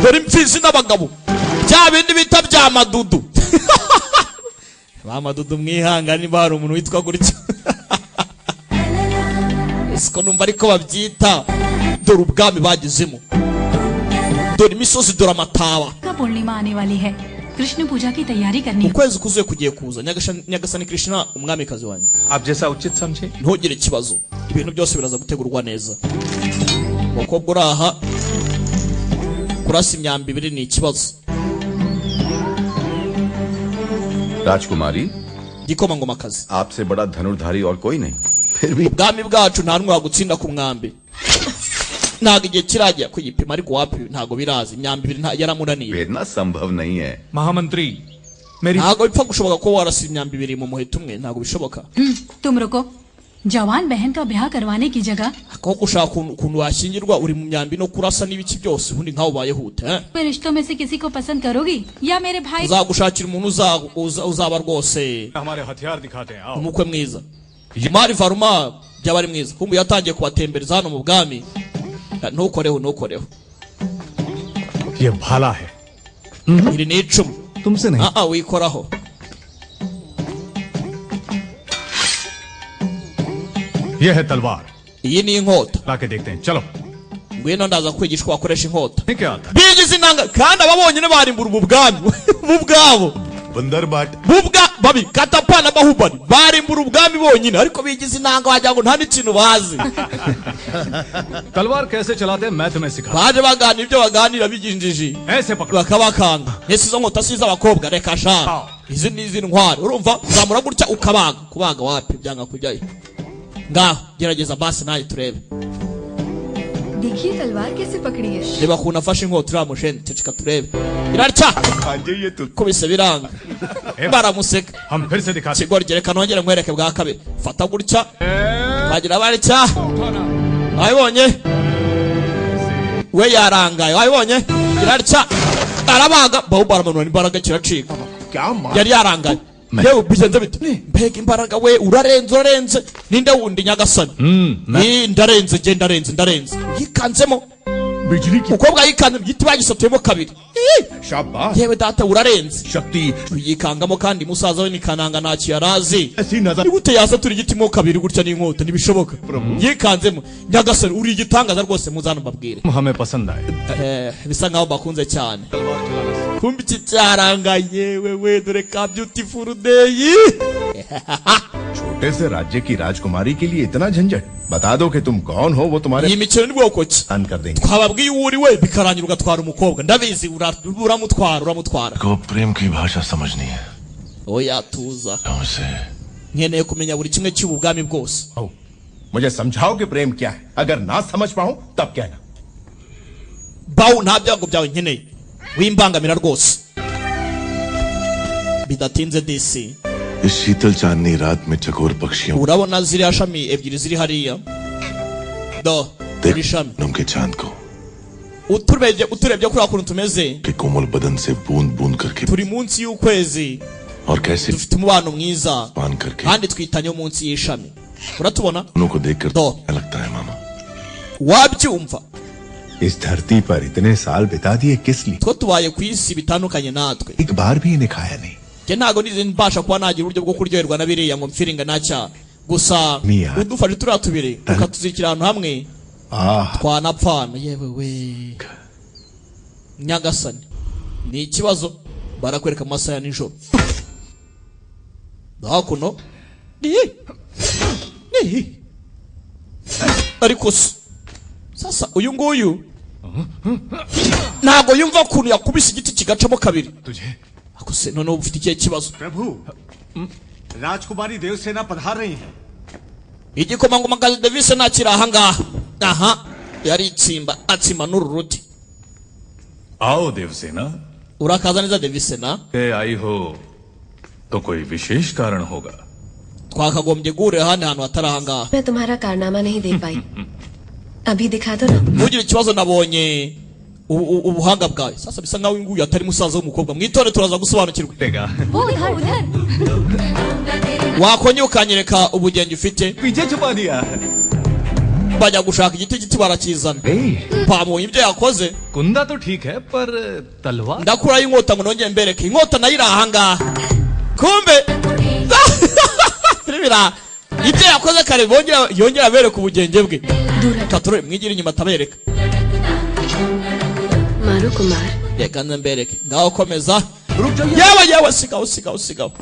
dore imfizi n'abagabo, bya bindi bita bya madudu. Ba madudu mwihangane, niba hari umuntu witwa gutyo, siko numva ariko babyita. Dore ubwami bagezemo, dore imisozi, dore amataba. का पूर्णिमा आने वाली है, कृष्ण पूजा की तैयारी करनी। Ukwezi kuzuye kugiye kuza, Nyagasani Krishna umwamikazi wanjye. आप जैसा उचित समझे। Ntugire ikibazo, ibintu byose biraza gutegurwa neza. Umukobwa uri aha, kurasa imyambi ibiri ni ikibazo. राजकुमारी, Igikomangomakazi, आपसे बड़ा धनुर्धारी और कोई नहीं, फिर भी ubwami bwacu nta n'umwe wagutsinda ku mwambi. Ntabwo igihe kirajya kuyipima, ariko wapi, ntabwo biraza. Imyambi ibiri yaramunaniye. भेदना संभव नहीं है। महामंत्री, मेरी Ntabwo bipfa gushoboka ko warasa imyambi ibiri mu muheto umwe, ntabwo bishoboka. तुम रुको, जवान बहन का ब्याह करवाने की जगह Kuko gushaka ukuntu washyingirwa uri mu myambi no kurasa n'ibiki byose, ubundi nkawe ubayeho ute, eh? मैं रिश्तों में से किसी को पसंद करोगी या मेरे भाई Uzagushakira umuntu uzaba rwose हमारे हथियार दिखाते हैं, आओ। umukwe mwiza. Mari Varuma byaba ari mwiza. Kumbu yatangiye kubatembereza hano mu bwami. Ntukoreho, ntukoreho. ये भाला है। Iri ni icumu. तुमसे नहीं। Ah ah, wikoraho. ये है तलवार। Iyi ni inkota. लाके देखते हैं, चलो। Ngwino, ndaza kwigisha uko wakoresha inkota. क्या आता Bigize inanga kandi aba bonyine barimbura ubu bwami bu bwabo बंदर बाट। Bubwa babi Katapa na Bahubali barimbura ubwami bonyine, ariko bigize inanga wagira ngo nta n'ikintu bazi. तलवार कैसे चलाते हैं मैं तुम्हें सिखा। Baje baganira ibyo baganira biginjiji, ऐसे पकड़ो। bakabakanga. Ese izo nkota si iz'abakobwa? Reka sha, izi ni iz'intwari. Urumva zamura gutya ukabaga. Kubaga wapi, byanga kujyayo. Ngaho gerageza basi nawe turebe. देखिए तलवार कैसे पकड़ी है। Reba ukuntu afashe inkota uriya musheni. Ceceka turebe. Irarya kubise biranga, baramuseka. हम फिर से दिखाते। Kigoryi, reka nongere nkwereke bwa kabiri. Fata gutya, bagira batya, wabibonye? We yarangaye, wabibonye? Irarya, arabaga. Bahu baramanura imbaraga kiracika. Yari yarangaye. Yewe, bigenze bite? Mbega imbaraga we! Urarenze, urarenze. Ninde wundi? Nyagasani. Ii, ndarenze nge, ndarenze, ndarenze. Yikanzemo umukobwa, yikanze igiti bagisatuyemo kabiri. Ii! शाबाश। Yewe data, urarenze. शक्ति। Yikangamo kandi musaza we ni kananga, ntacyo yarazi. ऐसी नजर। Ni gute yasatura igiti mo kabiri gutya n'inkota? Ntibishoboka. Yikanzemo. Nyagasani, uri igitangaza rwose, muzana mbabwire. हमें पसंद आए। Bisa nkaho bakunze cyane. Kumbe iki cyarangaye wewe, dore ka beautiful day. छोटे से राज्य की राजकुमारी के लिए इतना झंझट? बता दो कि तुम कौन हो, वो तुम्हारे Iyi mikino ni bwoko ki? दान कर देंगे। Twababwiye uwo uri we, bikarangira ugatwara umukobwa. Ndabizi uramutwara, uramutwara. को प्रेम की भाषा समझनी है। Oya, tuza. उसे Nkeneye kumenya buri kimwe cy'ubu bwami bwose. मुझे समझाओ कि प्रेम क्या है, अगर ना समझ पाऊं तब कहना। Bawu, nta byago byawe nkeneye, wimbangamira rwose. Bidatinze disi इस शीतल चांदनी रात में चकोर पक्षियों urabona ziriya shami ebyiri ziri hariya, do iri shami Poonam के चांद को uturebye kuriya kuntu tumeze, के कोमल बदन से बूंद बूंद करके turi munsi y'ukwezi, और कैसे dufite umubano mwiza पान करके kandi twitanyeho munsi y'ishami, uratubona? दोनों को देखकर Do. लगता है मामा Wabyumva? इस धरती पर इतने साल बिता दिए किस लिए? Two tubaye ku isi bitandukanye natwe. एक बार भी इन्हें खाया नहीं। Njye ntago nize mbasha kuba nagira uburyo bwo kuryoherwa na biriya ngo mfiringa nacya gusa Miya. Udufashe turiya tubiri ukatuzirikira ahantu hamwe Ah, twanapfana. Yewe we nyagasani, ni ikibazo. Barakwereka mu masaha ya nijoro hakuno ni ni ariko se sasa uyu nguyu ntago yumva ukuntu yakubise igiti kigacamo kabiri. Ako se noneho ufite ikihe kibazo? प्रभु, राजकुमारी देवसेना पधार रही हैं। Igikomangomakazi Devise ntakiri ahangaha. Aha yari itsimba atsimba n'uru ruti. आओ Devasena. Urakaza neza Devisena. के आई हो तो कोई विशेष कारण होगा। Twakagombye guhurira ahandi hantu hatari ahangaha. मैं तुम्हारा कारनामा नहीं देख पाई, अभी दिखा दो ना। Ntugire ikibazo, nabonye ubuhanga bwawe. Sasa bisa nkaho uyu nguyu atari musaza w'umukobwa. Mwitore turaza gusobanukirwa. वो उधर उधर। Wakongera ukanyereka ubugenge ufite. पीछे छुपा दिया। Bajya gushaka igiti, igiti barakizana, bamubonye ibyo yakoze. कुंदा तो ठीक है पर तलवार? Ndakuraho inkota ngo nongere mbereke inkota nayo iri ahangaha. Kumbe filime iri ibyo yakoze kare, bongera yongera abereka ubugenge bwe. Katurore mwigire inyuma atabereka. मारो Kumar. Reka nze mbereke. Ngaho komeza. Yewe yewe, sigaho sigaho sigaho,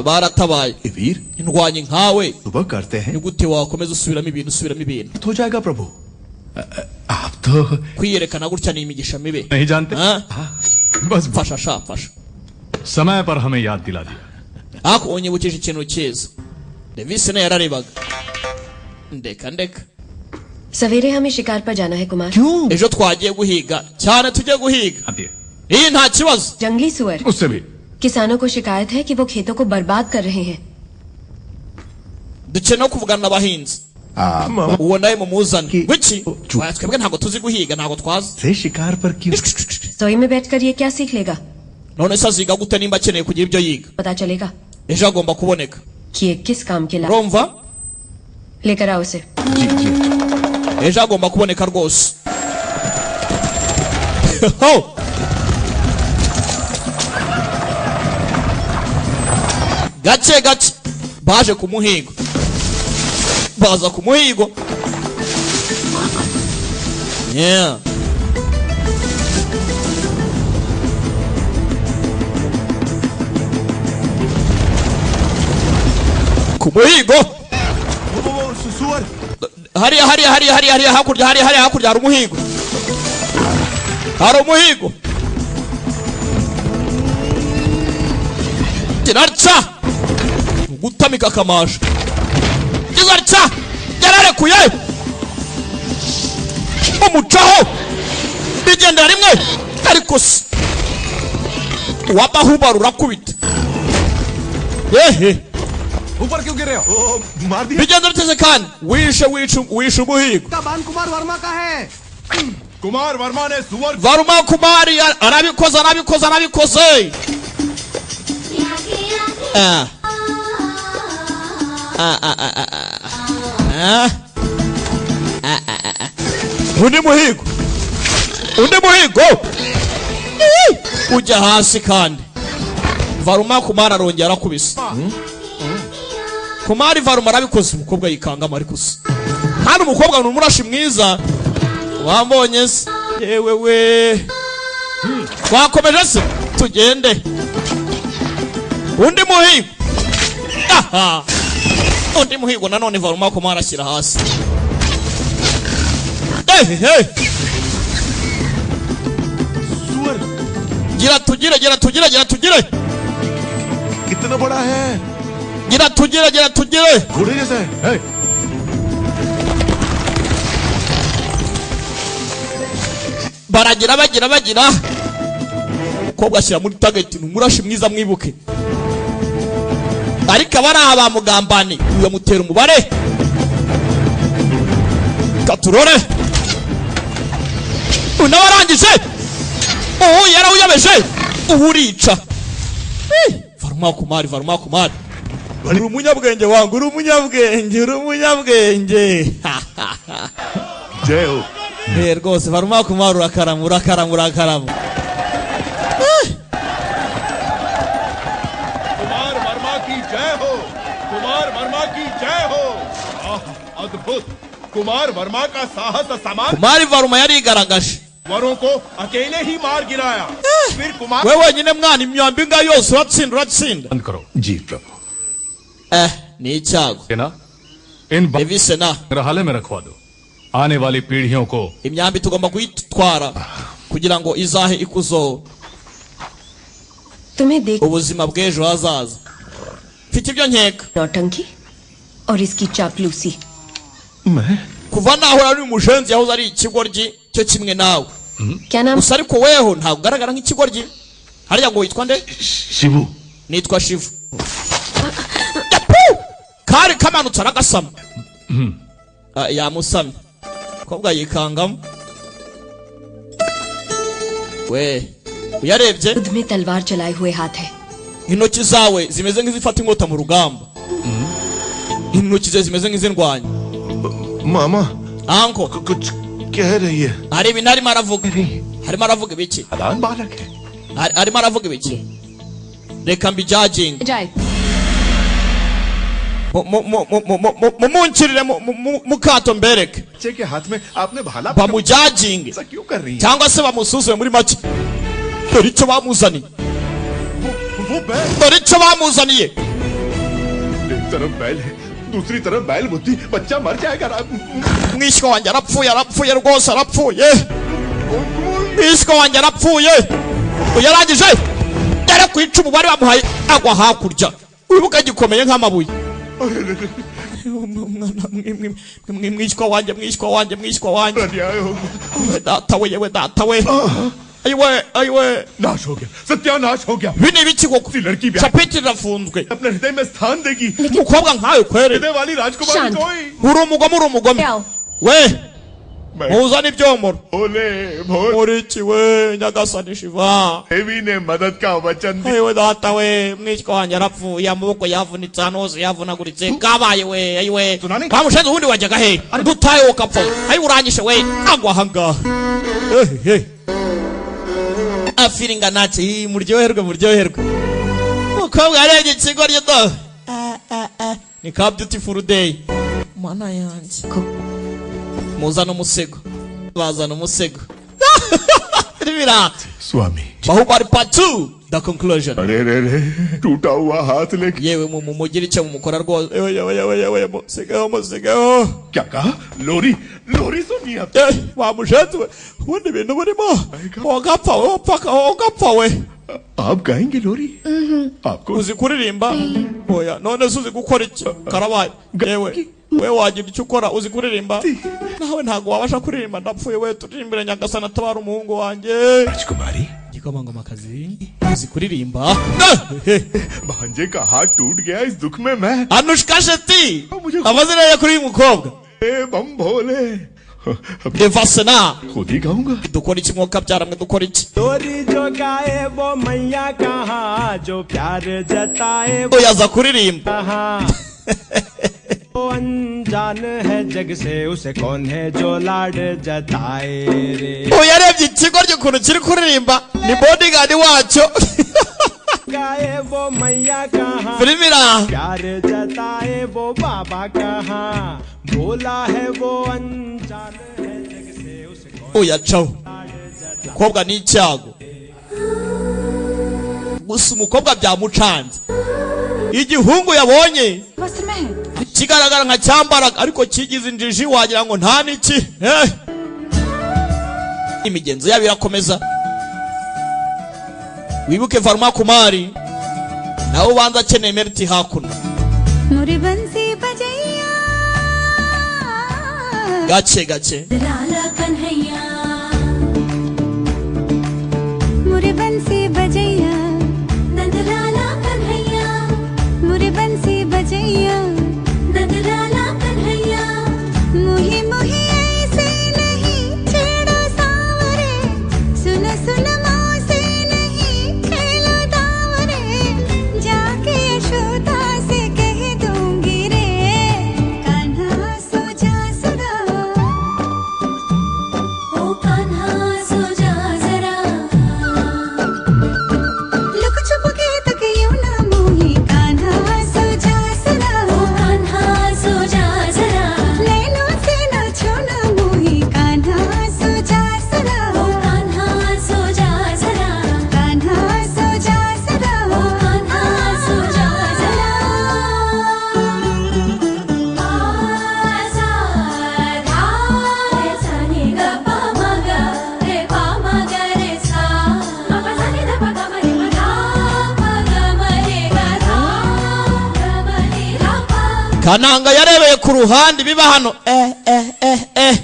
baratabaye. वीर, indwanyi nkawe सुबह करते हैं ni gute wakomeza usubiramo ibintu usubiramo ibintu? हो जाएगा प्रभु। आप तो Kwiyerekana gutya ni imigisha mibi. नहीं जानते। Ah, बस mfasha sha, mfasha. समय पर हमें याद दिला दिया। Ariko unyibukije ikintu cyiza. Devise nayo yararebaga. Ndeka ndeka. सवेरे हमें शिकार पर जाना है Kumar. Ejo twagiye guhiga cyane, tujye guhiga. Iyi nta kibazo. जंगली सुअर। उससे भी किसानों को शिकायत है कि वो खेतों को बर्बाद कर रहे हैं। Dukeneye no kuvugana n'abahinzi. Uwo nawe mumuzane wiki. Oya, twebwe ntabwo tuzi guhiga, ntabwo twazi. से शिकार पर क्यों? रसोई में बैठकर ये क्या सीख लेगा? None se aziga gute nimba akeneye kugira ibyo yiga? पता चलेगा Ejo agomba kuboneka. कि ये किस काम के लायक। Urumva? लेकर आओ उसे। Ejo agomba kuboneka rwose. Ho! Gake gake baje ku muhigo, baza ku muhigo, yeah. Ku muhigo hariya hariya hariya hariya hariya hakurya hariya hariya hakurya hari umuhigo, hari umuhigo. Kirarca gutamika akamasha kizarca, yararekuye umucaho bigendera rimwe, ariko se uwabahuba rurakubita yehe. ऊपर क्यों गिरे हो? मार दिया। Bigenda biteze kandi wishe wishe wishe umuhigo. का बान कुमार वर्मा का है। कुमार वर्मा ने सुअर Varuma Kumari arabikoze arabikoze arabikoze. Ah. Ah, ah, ah, ah, ah. Ah. Ah, ah, ah, ah. Undi muhigo, undi muhigo. Ih! Ujya hasi kandi Varuma Kumari arongera arakubise. Kumari Varuma arabikoze. Umukobwa yikangama, ariko se hano umukobwa ni umurashi mwiza wambonye se. Yewe we, twakomeje se, tugende. Undi muhigo, aha, undi muhigo nanone Varuma Kumari ashyira hasi. Hey, gira tugire, gira tugire, gira tugire. कितना बड़ा है? Gira tugire, gira tugire. घोड़े जैसा है। Baragira bagira bagira, umukobwa ashyira muri target. Ni umurashi mwiza mwibuke, ariko aba ari abamugambani uyu amutera umubare. Katurore unawe arangije, ubu yarawuyabeje, ubu urica. Varuma Kumari, Varuma Kumari, uri umunyabwenge wangu, uri umunyabwenge, uri umunyabwenge. जय हो। Eh, rwose Varma Kumar urakarama, urakarama, urakarama. Kumar Verma की जय हो, कुमार वर्मा की जय हो। आह, अद्भुत, कुमार वर्मा का साहस असामान्य। Kumar Varma yarigaragaje. वरों को अकेले ही मार गिराया। फिर Kumar We wenyine mwana, imyambi inga yose uratsinda, uratsinda. बंद करो। जी प्रभु। Eh, ni icyago. सेना, इन Devisena, संग्रहालय में रखवा दो, आने वाली पीढ़ियों को। Imyambi tugomba kuyitwara kugira ngo izahe ikuzo तुम्हें देख ubuzima bw'ejo hazaza. Mfite ibyo nkeka. नौटंकी और इसकी चापलूसी। मैं Kuva naho ari umushenzi, yahoze ari ikigoryi cyo kimwe nawe. क्या नाम? Gusa ariko weho ntabwo ugaragara nk'ikigoryi. Hariya ngo witwa nde? Shivu. Nitwa Shivu. Yapu! Kari kamanutse aragasama. Ah, yamusamye kobwa yikangamo we uyarebye. युद्ध में तलवार चलाए हुए हाथ है। Intoki zawe zimeze nk'izifata inkota mu rugamba, intoki ze zimeze nk'izindwanya. मामा, Anko, कुछ कह रही है। Hari ibintu arimo aravuga, harimo aravuga ibiki? अदान बालक है। Arimo aravuga ibiki? Reka mbijajinge. जाए। Mumunkirire mukato mbereke. बच्चे के हाथ में आपने भाला Bamujajinge ऐसा क्यों कर रही हैं? cyangwa se bamusuzume. Muri make, dore icyo bamuzaniye. वो बैल, Dore icyo bamuzaniye. एक तरफ बैल है, दूसरी तरफ बैल बुद्धि, बच्चा मर जाएगा। Mwishywa wanjye arapfuye, arapfuye rwose, arapfuye. Mwishywa wanjye arapfuye. Yarangije yari ku icumu bari bamuhaye, agwa hakurya. Wibuka gikomeye nk'amabuye. Mwishywa wanjye, mwishywa wanjye, mwishywa wanjye. अन्याय हो We data we, yewe data we, ayiwe, ayiwe! नाश हो गया, सत्यानाश हो गया। Ibi ni ibiki koko? लड़की ब्याह Capeti irafunzwe. अपने हृदय में स्थान देगी। Umukobwa nkawe kwere? हृदय वाली राजकुमारी शांत। कोई Uri umugome, uri umugome. आओ। We muzane ibyomoro. Bhole Bhole Muri iki we, nyagasani Shiva! देवी ने मदद का वचन दिया। Ayiwe data we, mwishywa wanjye arapfuye, amaboko yavunitse, ahantu hose yavunaguritse, kabaye we, ayiwe! Bamushenze ubundi wajyaga he? Dutaye ukapfa, ayiwe, uranyishe we! Agwa ahangaha. Ehehe, afiringa ntacyo. Ii, muryoherwe, muryoherwe. Umukobwa yarebye ikigoryi do. Ah, ah, ah. Ni ka beautiful day, mana yanjye! Muzana umusego, bazana umusego. Bira Swami. Bahubali part 2, the conclusion. अरे रे रे, टूटा हुआ हाथ लेके। Yewe, mumugire icyo mumukora rwose. Yewe, yewe, yewe, yewe, musigeho, musigeho. क्या कहा? लोरी, लोरी सुनी अब। Eh, wa mushenzi we, ubundi ibintu burimo wagapfa we, wapfa, wagapfa we. आप गाएंगे लोरी? आपको Uzi kuririmba? Oya. None se uzi gukora iki? Karabaye. Yewe we, wagira icyo ukora? Uzi kuririmba? Nawe ntabwo wabasha kuririmba. Ndapfuye we! Turirimbire nyagasani atabara umuhungu wanjye. Rajkumari, Igikomangomakazi, uzi kuririmba? भांजे का हाथ टूट गया, इस दुख में मैं। Anushka Shetty, amazina ye kuri uyu mukobwa. ए बम भोले, Devasena. खुद ही गाऊंगा। Dukora iki mwuka byaramwe? Dukora iki? लोरी जो गाए वो मैया कहाँ, जो प्यार जताए वो Oya, aza kuririmba. कहाँ, वो अनजान है जग से, उसे कौन है जो लाड जताए रे। Uyu yarebye ikigoryi ukuntu kiri kuririmba, ni bodyguard wacyo. गाए वो मैया कहाँ, Filime iraha. प्यार जताए वो बाबा कहाँ, भोला है वो अनजान है जग से, उसे कौन Uyacaho. Umukobwa ni icyago gusa, umukobwa byamucanze. Igihungu yabonye वस्त्र में है। kigaragara nka cyambaraga, ariko kigize injiji, wagira ngo nta n'iki. Eh! Imigenzo yabo irakomeza. Wibuke Varma Kumari nawe ubanza akeneye meriti hakuno. मोरे बंसी बजैया, Gake gake. Lala Kanhaiya, मोरे बंसी बजैया, नंद लाला कन्हैया, मोरे बंसी बजैया, नंद लाला कन्हैया, मुही मुही ऐसे नहीं छेड़ो सावरे, सुन सुन मोसे नहीं खेलो दावरे, जाके यशोदा से कह दूंगी रे, कान्हा सो जा सदा। Kananga yarebeye ku ruhande biba hano eh eh eh eh.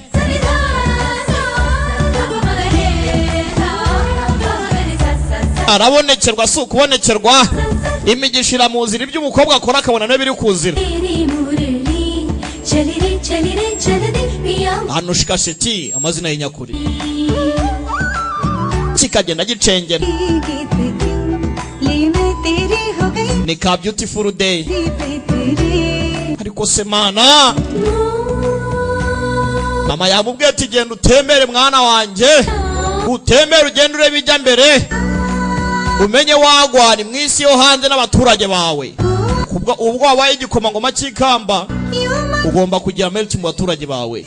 Arabonekerwa si ukubonekerwa, imigisha iramuzira, ibyo umukobwa akora akabona nawe biri kuzira. Anushka Shetty amazina y'inyakuri, kikagenda gicengera ni ka beautiful day. Ariko se mana, mama yamubwiye ati genda utemere mwana wanjye, utemere ugende urebe ijya mbere, umenye wagwa ni mu isi yo hanze n'abaturage bawe. Kubwo ubwo wabaye igikomangoma cy'ikamba ugomba kugira melti mu baturage bawe.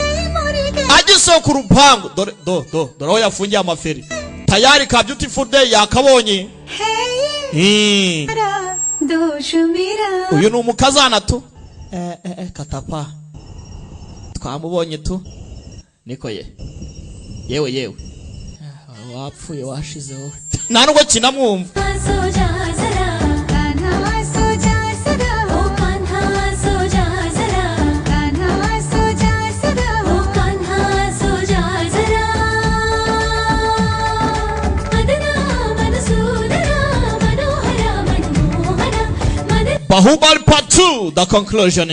Agisohoka urupangu dore do do dore aho yafungiye amaferi tayari ka beautiful day yakabonye. Uyu ni umukazana tu Katapa twamubonye tu niko ye yewe yewe wapfuye washize wowe nta nubwo kinamwumva. Bahubali Part 2 The Conclusion.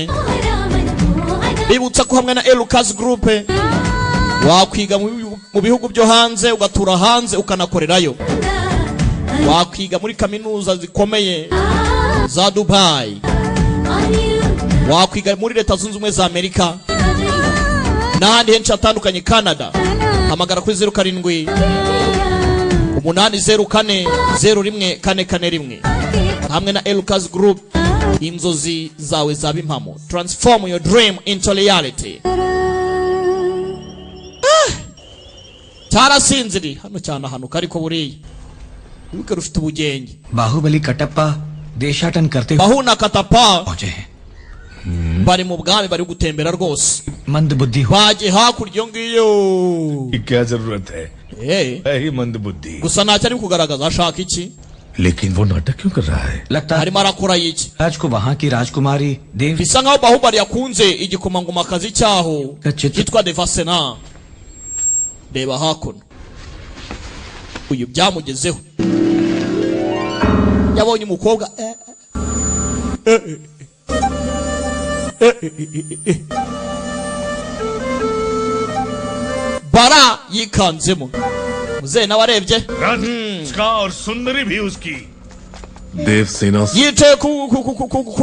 Bibutsa ko hamwe na Elucas Group wakwiga mu bihugu byo hanze, ugatura hanze, ukanakorerayo. Wakwiga muri kaminuza zikomeye za Dubai, wakwiga muri Leta Zunze Ubumwe za Amerika n'ahandi henshi hatandukanye, Canada. Hamagara kuri 07 804 01 441 hamwe na Elucas Group, inzozi zawe zaba impamo. Transform your dream into reality. Cyarasinziri hano cyane ahantu ariko buriya wibuke rufite ubugenge. Baahubali Kattappa देशाटन करते Bahuna Katapa पहुंचे हैं। bari mu bwami bari gutembera rwose, मंद बुद्धि हो bagiye hakurya iyo ngiyo. क्या जरूरत है है ही मंद बुद्धि। Gusa ntacyo ari kugaragaza, ashaka iki? लेकिन वो नाटक क्यों कर रहा है? लगता है arimo arakora iki? राज को वहां की राजकुमारी देव Bisa nkaho Bahubali yakunze igikomangomakazi cyaho cyitwa Devasena. Reba hakuno, uyu byamugezeho, yabonye umukobwa bara yikanzemo. Muzehe nawe arebye और सुंदरी भी उसकी Devsena yicaye ku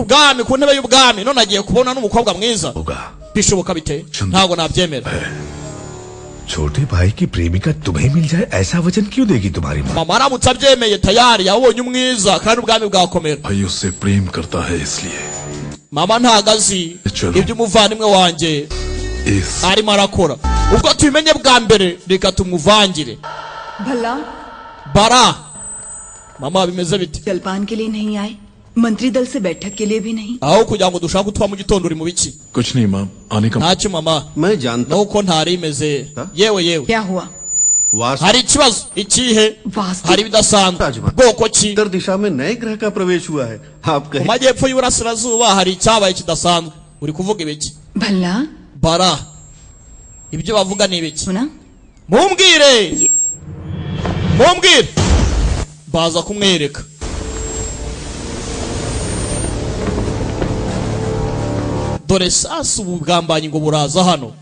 bwami, ku ntebe y'ubwami, none agiye kubona n'umukobwa mwiza. Bishoboka bite? Ntabwo nabyemera. छोटे भाई की प्रेमिका तुम्हें मिल जाए ऐसा वचन क्यों देगी तुम्हारी माँ? Mama aramutse abyemeye tayari yabonye umwiza kandi ubwami bwakomera. भाई उससे प्रेम करता है इसलिए Mama ntago azi ibyo umuvandimwe wanjye arimo arakora. Ubwo tubimenye bwa mbere reka tumuvangire. भला Bara mama bimeze bite? जलपान के लिए नहीं आए, मंत्री दल से बैठक के लिए भी नहीं। Aho kugira ngo dushake utwa mu gitondo uri mu biki? कुछ नहीं माँ, आने का Ntacyo mama, मैं जानता nuko ntari imeze. Yewe yewe, क्या हुआ? hari ikibazo ikihe? Hari ibidasanzwe bwoko ki? उत्तर दिशा में नए ग्रह का प्रवेश हुआ है। आप Mu कहें majyepfo y'uburasirazuba hari icyabaye kidasanzwe. Uri kuvuga ibiki? भला Bara ibyo bavuga ni ibiki? Mumbwire, mumbwire. Baza kumwereka. Dore sasa ubugambanyi ngo buraza hano.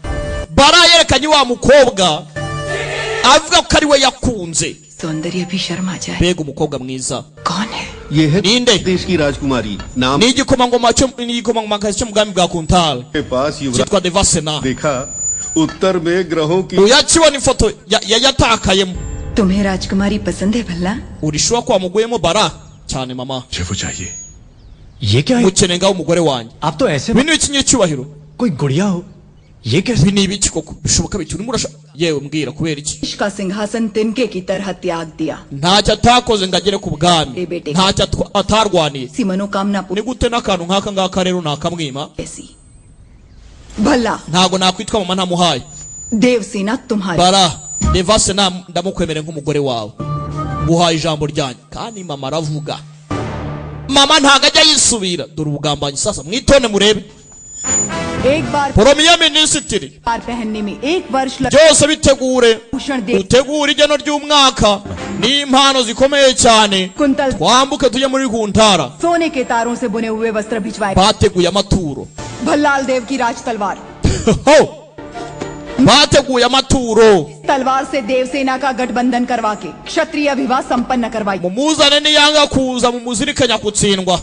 Bara yerekanye wa mukobwa avuga ko ari we yakunze. सौंदर्य भी शर्मा जाए। Mbega umukobwa mwiza! कौन है? ये है Ninde? देश की राजकुमारी नाम Ni igikomangoma cyo ni igikomangomakazi cyo mu bwami bwa Kuntal के पास युवराज cyitwa Devasena. देखा उत्तर में ग्रहों की Uyu akibona ifoto yatakayemo. तुम्हें राजकुमारी पसंद है भला? Urishuwa ko wamuguyemo bara cyane mama. मुझे वो चाहिए। ये क्या है? Mukeneye ngaho umugore wanjye. आप तो ऐसे Ibi ni ikinyecyubahiro. कोई गुड़िया हो, ये कैसे? Ibi ni ibiki koko? Bishoboka bite? Urimo urasha yewe mbwira kubera iki? देश का सिंहासन तिनके की तरह त्याग दिया। Ntacyo atakoze ngo agere ku bwami, बेटे ntacyo atarwaniye. सी मनोकामना Ni gute n'akantu nk'aka ngaka rero nakamwima? ऐसी भला Ntabwo nakwitwa mama ntamuhaye. Devasena तुम्हारी Bara Devasena ndamukwemerera nk'umugore wawe, nguhaye ijambo ryanjye. Kandi mama aravuga, mama ntabwo ajya yisubira. Dore ubugambanyi sasa, mwitone murebe. एक बार Premier Minisitiri बार पहनने में एक वर्ष लग byose bitegure, Bhushan दे utegure igeno ry'umwaka n'impano zikomeye cyane, Kuntal twambuke tujye muri Kuntara. सोने के तारों से बुने हुए वस्त्र भिजवाए। Bateguye amaturo. Bhallal देव की राज तलवार Ho! Bateguye amaturo. तलवार से देवसेना का गठबंधन करवा के क्षत्रिय विवाह संपन्न करवाई। Mumuzane niyanga kuza mumuzirikanya kutsindwa.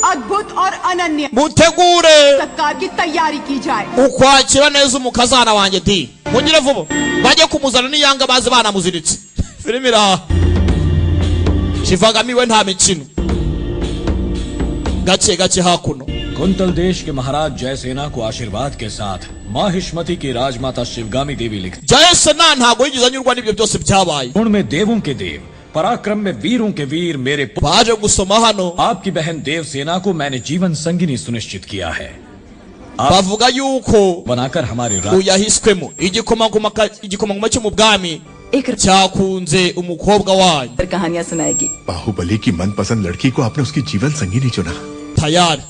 अद्भुत और अनन्य Mutegure सत्कार की तैयारी की जाए। ukwakira neza umukazana wanjye di mugire vuba bajye kumuzana niyanga baze banamuziritse. Filime iraha Shivagami we nta mikino, gake gake hakuno. Kuntal देश के महाराज जयसेना को आशीर्वाद के साथ माहिष्मती की राजमाता शिवगामी देवी लिखती। Jayasena ntago yigeze anyurwa n'ibyo byose byabaye. गुण में देवों के देव, पराक्रम में वीरों के वीर मेरे baje gusoma hano आपकी बहन देवसेना को मैंने जीवन संगिनी सुनिश्चित किया है। Bavuga yuko बनाकर हमारे राज uyahiswemo igikomangoma cyo mu bwami cyakunze umukobwa wanyu. कहानियां सुनाएगी। बाहुबली की मनपसंद लड़की को आपने उसकी जीवन संगिनी चुना। Tayari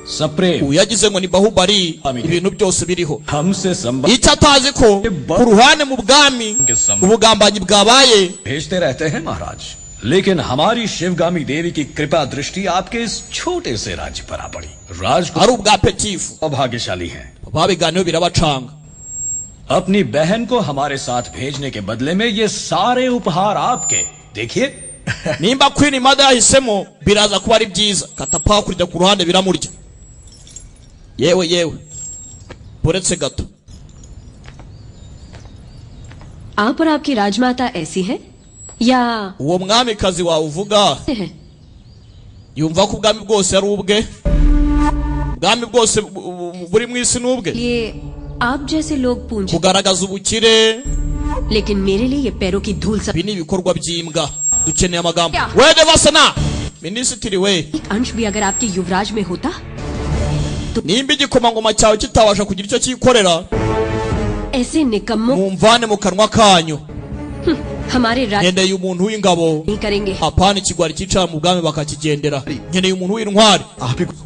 सप्रेम uyagize ngo ni Bahubali ibintu byose biriho. हमसे संबंध Icyo atazi ko ku ruhande mu bwami ubugambanyi bwabaye. भेजते रहते हैं महाराज, लेकिन हमारी शिवगामी देवी की कृपा दृष्टि आपके इस छोटे से राज्य पर आ पड़ी। राज ari ubwa Petifu सौभाग्यशाली हैं। Babiganiyeho birabacanga. अपनी बहन को हमारे साथ भेजने के बदले में ये सारे उपहार आपके। देखिए Nimba Queen Mother yahisemo biraza kuba ari byiza. Katapa kurya ku ruhande biramurya. Yewe yewe, buretse gato. आप और आपकी राजमाता ऐसी है या Uwo mwamikazi wawe uvuga हैं? yumva ko ubwami bwose ari ubwe, ubwami bwose buri mu isi ni ubwe. ये आप जैसे लोग पूंजी Kugaragaza ubukire लेकिन मेरे लिए ये पैरों की धूल सब ibi ni ibikorwa by'imbwa. Dukeneye amagambo we Devasena minisitiri we. एक अंश भी अगर आपके युवराज में होता Nimba igikomangoma cyawe kitabasha kugira icyo cyikorera, ऐसे निकम्मों mumvane mu kanwa kanyu. हमारे राज Nkeneye umuntu w'ingabo, नहीं करेंगे। apana ikigwari cyicara mu bwami bakakigendera. Nkeneye umuntu w'intwari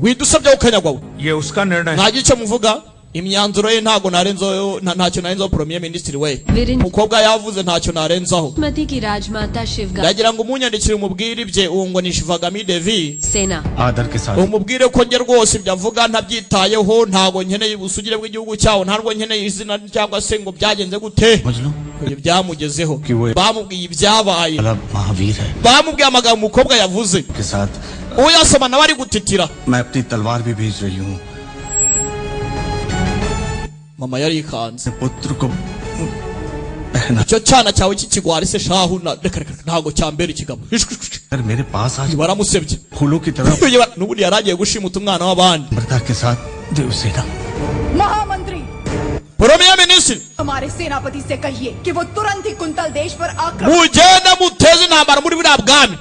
widusabye ukanyagwa we. ये उसका निर्णय। Nta gice muvuga imyanzuro ye ntago narenzaho, ntacyo narenzaho. Premier Minisitiri we, Viren- umukobwa yavuze ntacyo narenzaho. मती की राजमाता शिवगा Ndagira ngo umunyandikire umubwire ibye, uwo ngo ni Shivagami Devi, सेना आदर के साथ umubwire ko njye rwose ibyo avuga ntabyitayeho. Ntago nkeneye ubusugire bw'igihugu cyawo, ntabwo nkeneye izina cyangwa se ngo byagenze gute. समझ लो Ibyo byamugezeho, कि वो bamubwiye ibyabaye, अलग महावीर है bamubwiye amagambo umukobwa yavuze. के साथ Uyasoma nawe ari gutitira. मैं अपनी तलवार भी भेज रही हूँ। Mama yarikanze. पुत्र को Icyo cyana cyawe cy'ikigwari se shahu na reka reka ntago cyambera ikigabo. अगर मेरे पास आज Baramusebye. फूलों की तरह N'ubundi yari agiye gushimuta umwana w'abandi. नम्रता के साथ देवसेना महामंत्री Premier Minisitiri, हमारे सेनापति से कहिए कि वो तुरंत ही कुंतल देश पर आक्रमण mugende muteze intambara muri buriya bwami.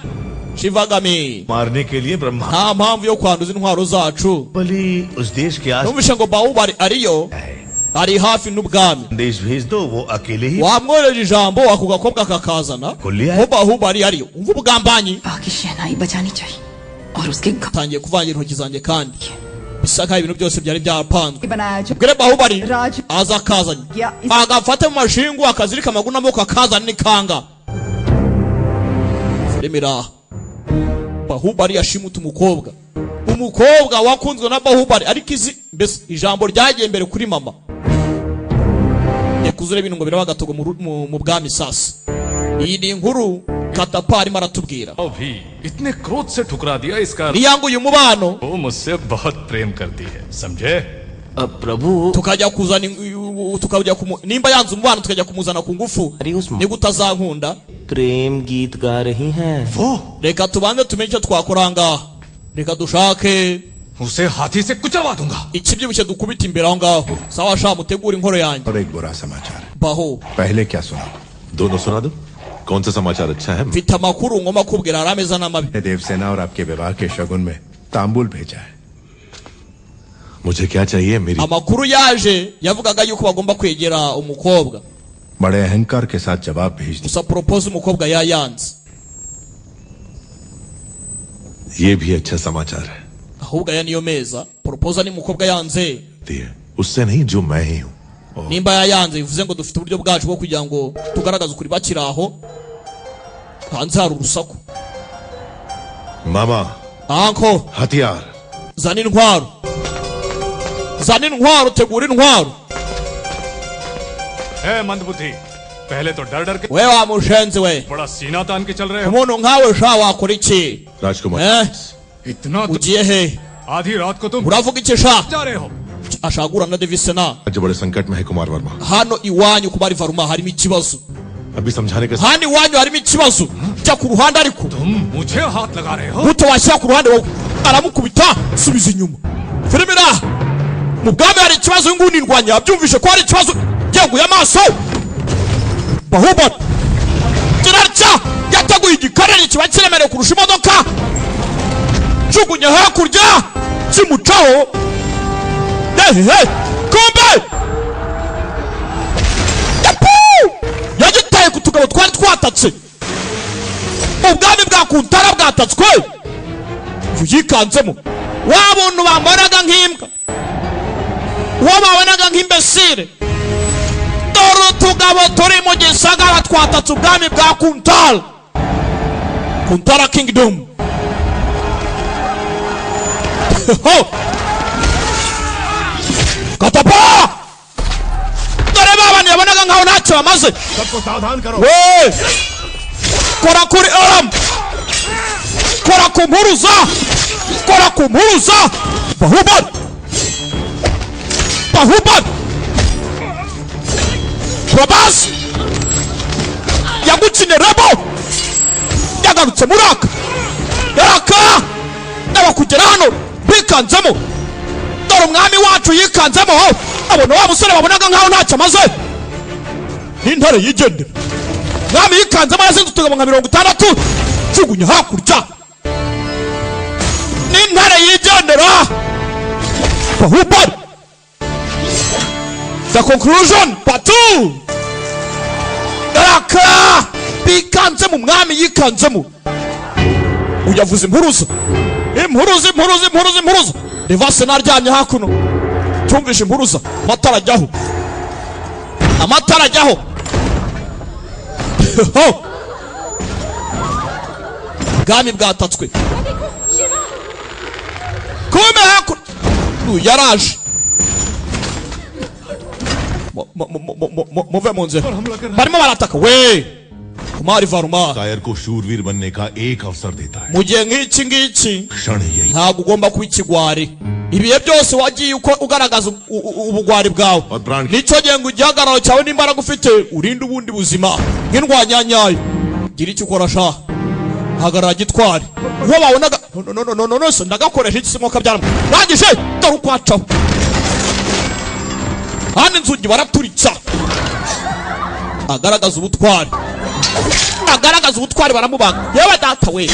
Shivagami मारने के लिए Brahma nta mpamvu yo kwanduza intwaro zacu. बलि उस देश के आस Numvishe ngo Bahubali ariyo ari hafi n'ubwami. देश भेज दो वो अकेले ही Wamwohereje ijambo ako gakobwa kakazana ko Bahubali ariyo. Umva ubugambanyi. की शहनाई बजानी चाहिए और उसके Tangiye kuvangira intoki zanjye kandi bisa nkaho ibintu byose byari byarapanzwe. बनाया जा Bwire Bahubali राज aza akazanye या इस agafate mu mashingu akazirika amaguru n'amaboko akazana n'ikanga. Filime iraha Bahubali yashimuta umukobwa, umukobwa wakunzwe na Bahubali, ariko izi mbese ijambo ryagiye mbere kuri mama. Yakuzure ibintu ngo biraba agatogo mu bwami. Sasa iyi ni inkuru Katapa arimo aratubwira. भी इतने क्रोध से ठुकरा दिया इसका Niyanga uyu mubano वो मुझसे बहुत प्रेम करती है समझे। प्रभु tukajya kuzana tukajya nimba yanze umubano tukajya kumuzana ku ngufu, niba utazankunda. प्रेम गीत गा रही हैं वो Reka tubanze tumenye icyo twakora aha ngaha, reka dushake उसे हाथी से कुचलवा दूंगा। Ikibyibushye dukubita imbere aho ngaho. Sawa sha, mutegure inkoro yanjye. और एक बुरा समाचार है। Baho पहले क्या सुना? दोनों सुना दो, कौन सा समाचार अच्छा है? Mfite amakuru ngomba kubwira, hari ameza n'amabi. ने देवसेना और आपके विवाह के शगुन में तांबुल भेजा है। मुझे क्या चाहिए मेरी Amakuru yaje yavugaga yuko bagomba kwegera umukobwa. बड़े अहंकार के साथ जवाब भेज Gusa propose umukobwa yayanze. ये भी अच्छा समाचार है। Ahubwo aya niyo meza, propose ni umukobwa yanze. दी है। उससे नहीं जो मैं ही हूँ। Nimba yayanze bivuze ngo dufite uburyo bwacu bwo kugira ngo tugaragaze ukuri. Bakiri aho hanze hari urusaku. मामा Uncle, हथियार zana intwaro, zana intwaro, tegura intwaro. है मंदबुद्धि, पहले तो डर डर के We wa mushenzi we, बड़ा सीना तान के चल रहे हो। Umuntu nkawe sha wakora iki? राजकुमार Eh? इतना Ugiye he? आधी रात को तुम Uravuga iki sha? जा रहे हो। Ashagura na Devisena. आज बड़े संकट में है कुमार Verma. Hano iwanyu ku bari Varuma harimo ikibazo. अभी समझाने का Hano iwanyu harimo ikibazo, jya ku ruhande. Ariko मुझे हाथ लगा रहे हो। Gute washyira ku ruhande wowe? Aramukubita, subiza inyuma. Filime iraha mu bwami hari ikibazo. Uyu nguyu ni indwanyi, yabyumvishe ko hari ikibazo, yeguye amaso. Bahubali kirarya, yateguye igikarere kiba kiremereye kurusha imodoka, jugunya hakurya, kimucaho. Hehe, kumbe yapu yagitaye ku tugabo twari twatatse ubwami bwa Kuntara bwatatswe. Uyu yikanzemo wa buntu bamonaga nk'imbwa, uwo babonaga nk'imbesire. Dore utugabo turi mu gisagara twatatse ubwami bwa Kuntara, Kuntara Kingdom. Ho! Katapa! Dore ba bantu yabonaga nkaho ntacyo bamaze. सबको सावधान करो। We! Kora kuri alarm, kora ku mpuruza, kora ku mpuruza. Bahubali, Bahubali Prabhas yagukinye rebo, yagarutse muri aka yaraka n'abakugera hano bikanzemo. Dore umwami wacu yikanzemo, abona wa musore babonaga nkaho ntacyo amaze n'intare yigendera. Mwami yikanzemo, yazinze utugabo nka 60, jugunya hakurya n'intare yigendera. Bahubali The Conclusion Part 2. Raka bikanzemo, umwami yikanzemo, uyavuza impuruza, impuruza, impuruza, impuruza, impuruza. Rivase naryamye hakuno, cyumvishe impuruza, amatara ajyaho, amatara ajyaho. Ho! Ubwami bwatatswe. Kumbe hakuno uyu yaraje. Muve mu nzira, barimo barataka we Kumari Varuma. कायर को शूरवीर बनने का एक अवसर देता है। Mu gihe nk'iki ngiki क्षण यही ntabwo ugomba kuba ikigwari. Ibihe byose wagiye uko ugaragaza ubugwari bwawe, nicyo gihe ngo igihagararo cyawe n'imbaraga ufite urinde ubundi buzima nk'indwanyanyayo. Gira icyo ukora sha, hagarara gitwari. Uwo babonaga no no no no no no se ndagakoresha iki se mwuka byaramo rangije. Dore uko acaho hano, inzugi baraturitsa. Agaragaza ubutwari, agaragaza ubutwari, baramubaga. Yewe data we,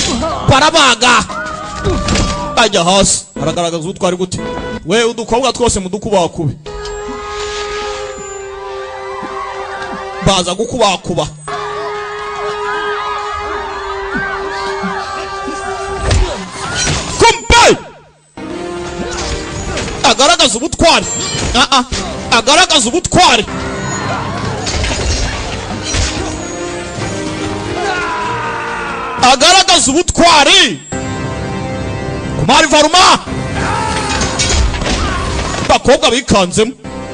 barabaga, ajya hasi. Aragaragaza ubutwari gute we? Udukobwa twose mudukubakube, baza gukubakuba. Kumbe agaragaza ubutwari, ah ah, agaragaza ubutwari. Agaragaza ubutwari Kumari Varuma. Bakobwa bikanzemo,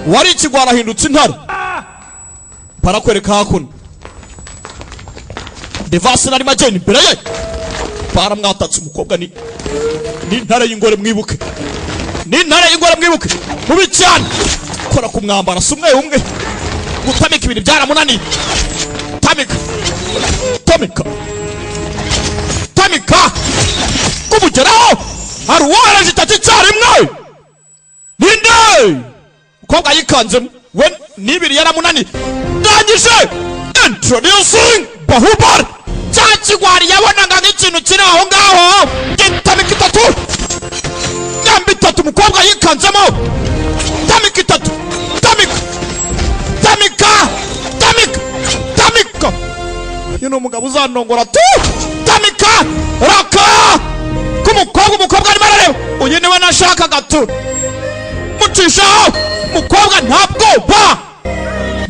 wari ikigwara ahindutse intare. Barakwereka hakuno Devasi narimo agenda imbere ye, baramwatatse. Umukobwa ni n'intare y'ingore, mwibuke, n'intare y'ingore mwibuke, mubi cyane. Kora ku mwambaro, si umwe umwe gutamika ibintu byaramunaniye. Tamika, tamika, tamika, kumugeraho hari uwohereje itatu icyarimwe. Ninde umukobwa yikanzemo we n'ibiri yaramunaniye. Ndangije introducing Bahubali. Cya kigwari yabonaga nk'ikintu kiri aho ngaho, gitamika itatu, nyamba itatu. Umukobwa yikanzemo, tamika itatu, tamika, tamika, tamika, tamika. Uyu ni umugabo uzanongora tu. Tamika raka k'umukobwa, umukobwa arimo arareba, uyu niwe nashakaga tu. Muca Gucishaho mukobwa nta bwoba,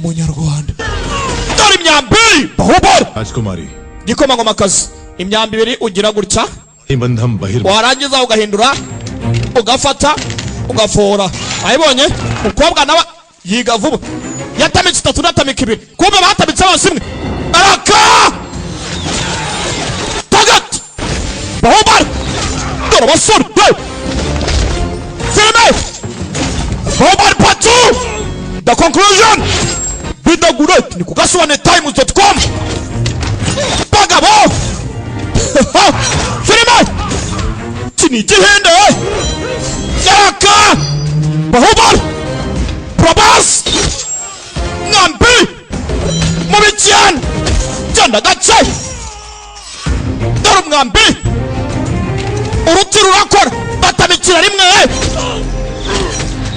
munyarwanda. Dore imyambi, Bahubali. Rajkumari, Gikomangomakazi, imyambi ibiri ugira gutya, बंधम बहिर warangiza ugahindura, ugafata, ugafora. Ayibonye umukobwa nawe yiga vuba, yatamitse itatu, unatamika ibiri. Kumbe batamitse bose imwe. Araka tagati Bahubali. Dore abasore, hey! Filime Bahubali Part 2, The Conclusion, bidagure ni ku gasobanuye times.com. Bagabo, filime iki ni igihinde. Yaka Bahubali, Prabhas, mwambi mubi cyane, genda gace. Dore umwambi, uruti rurakora, batamikira rimwe.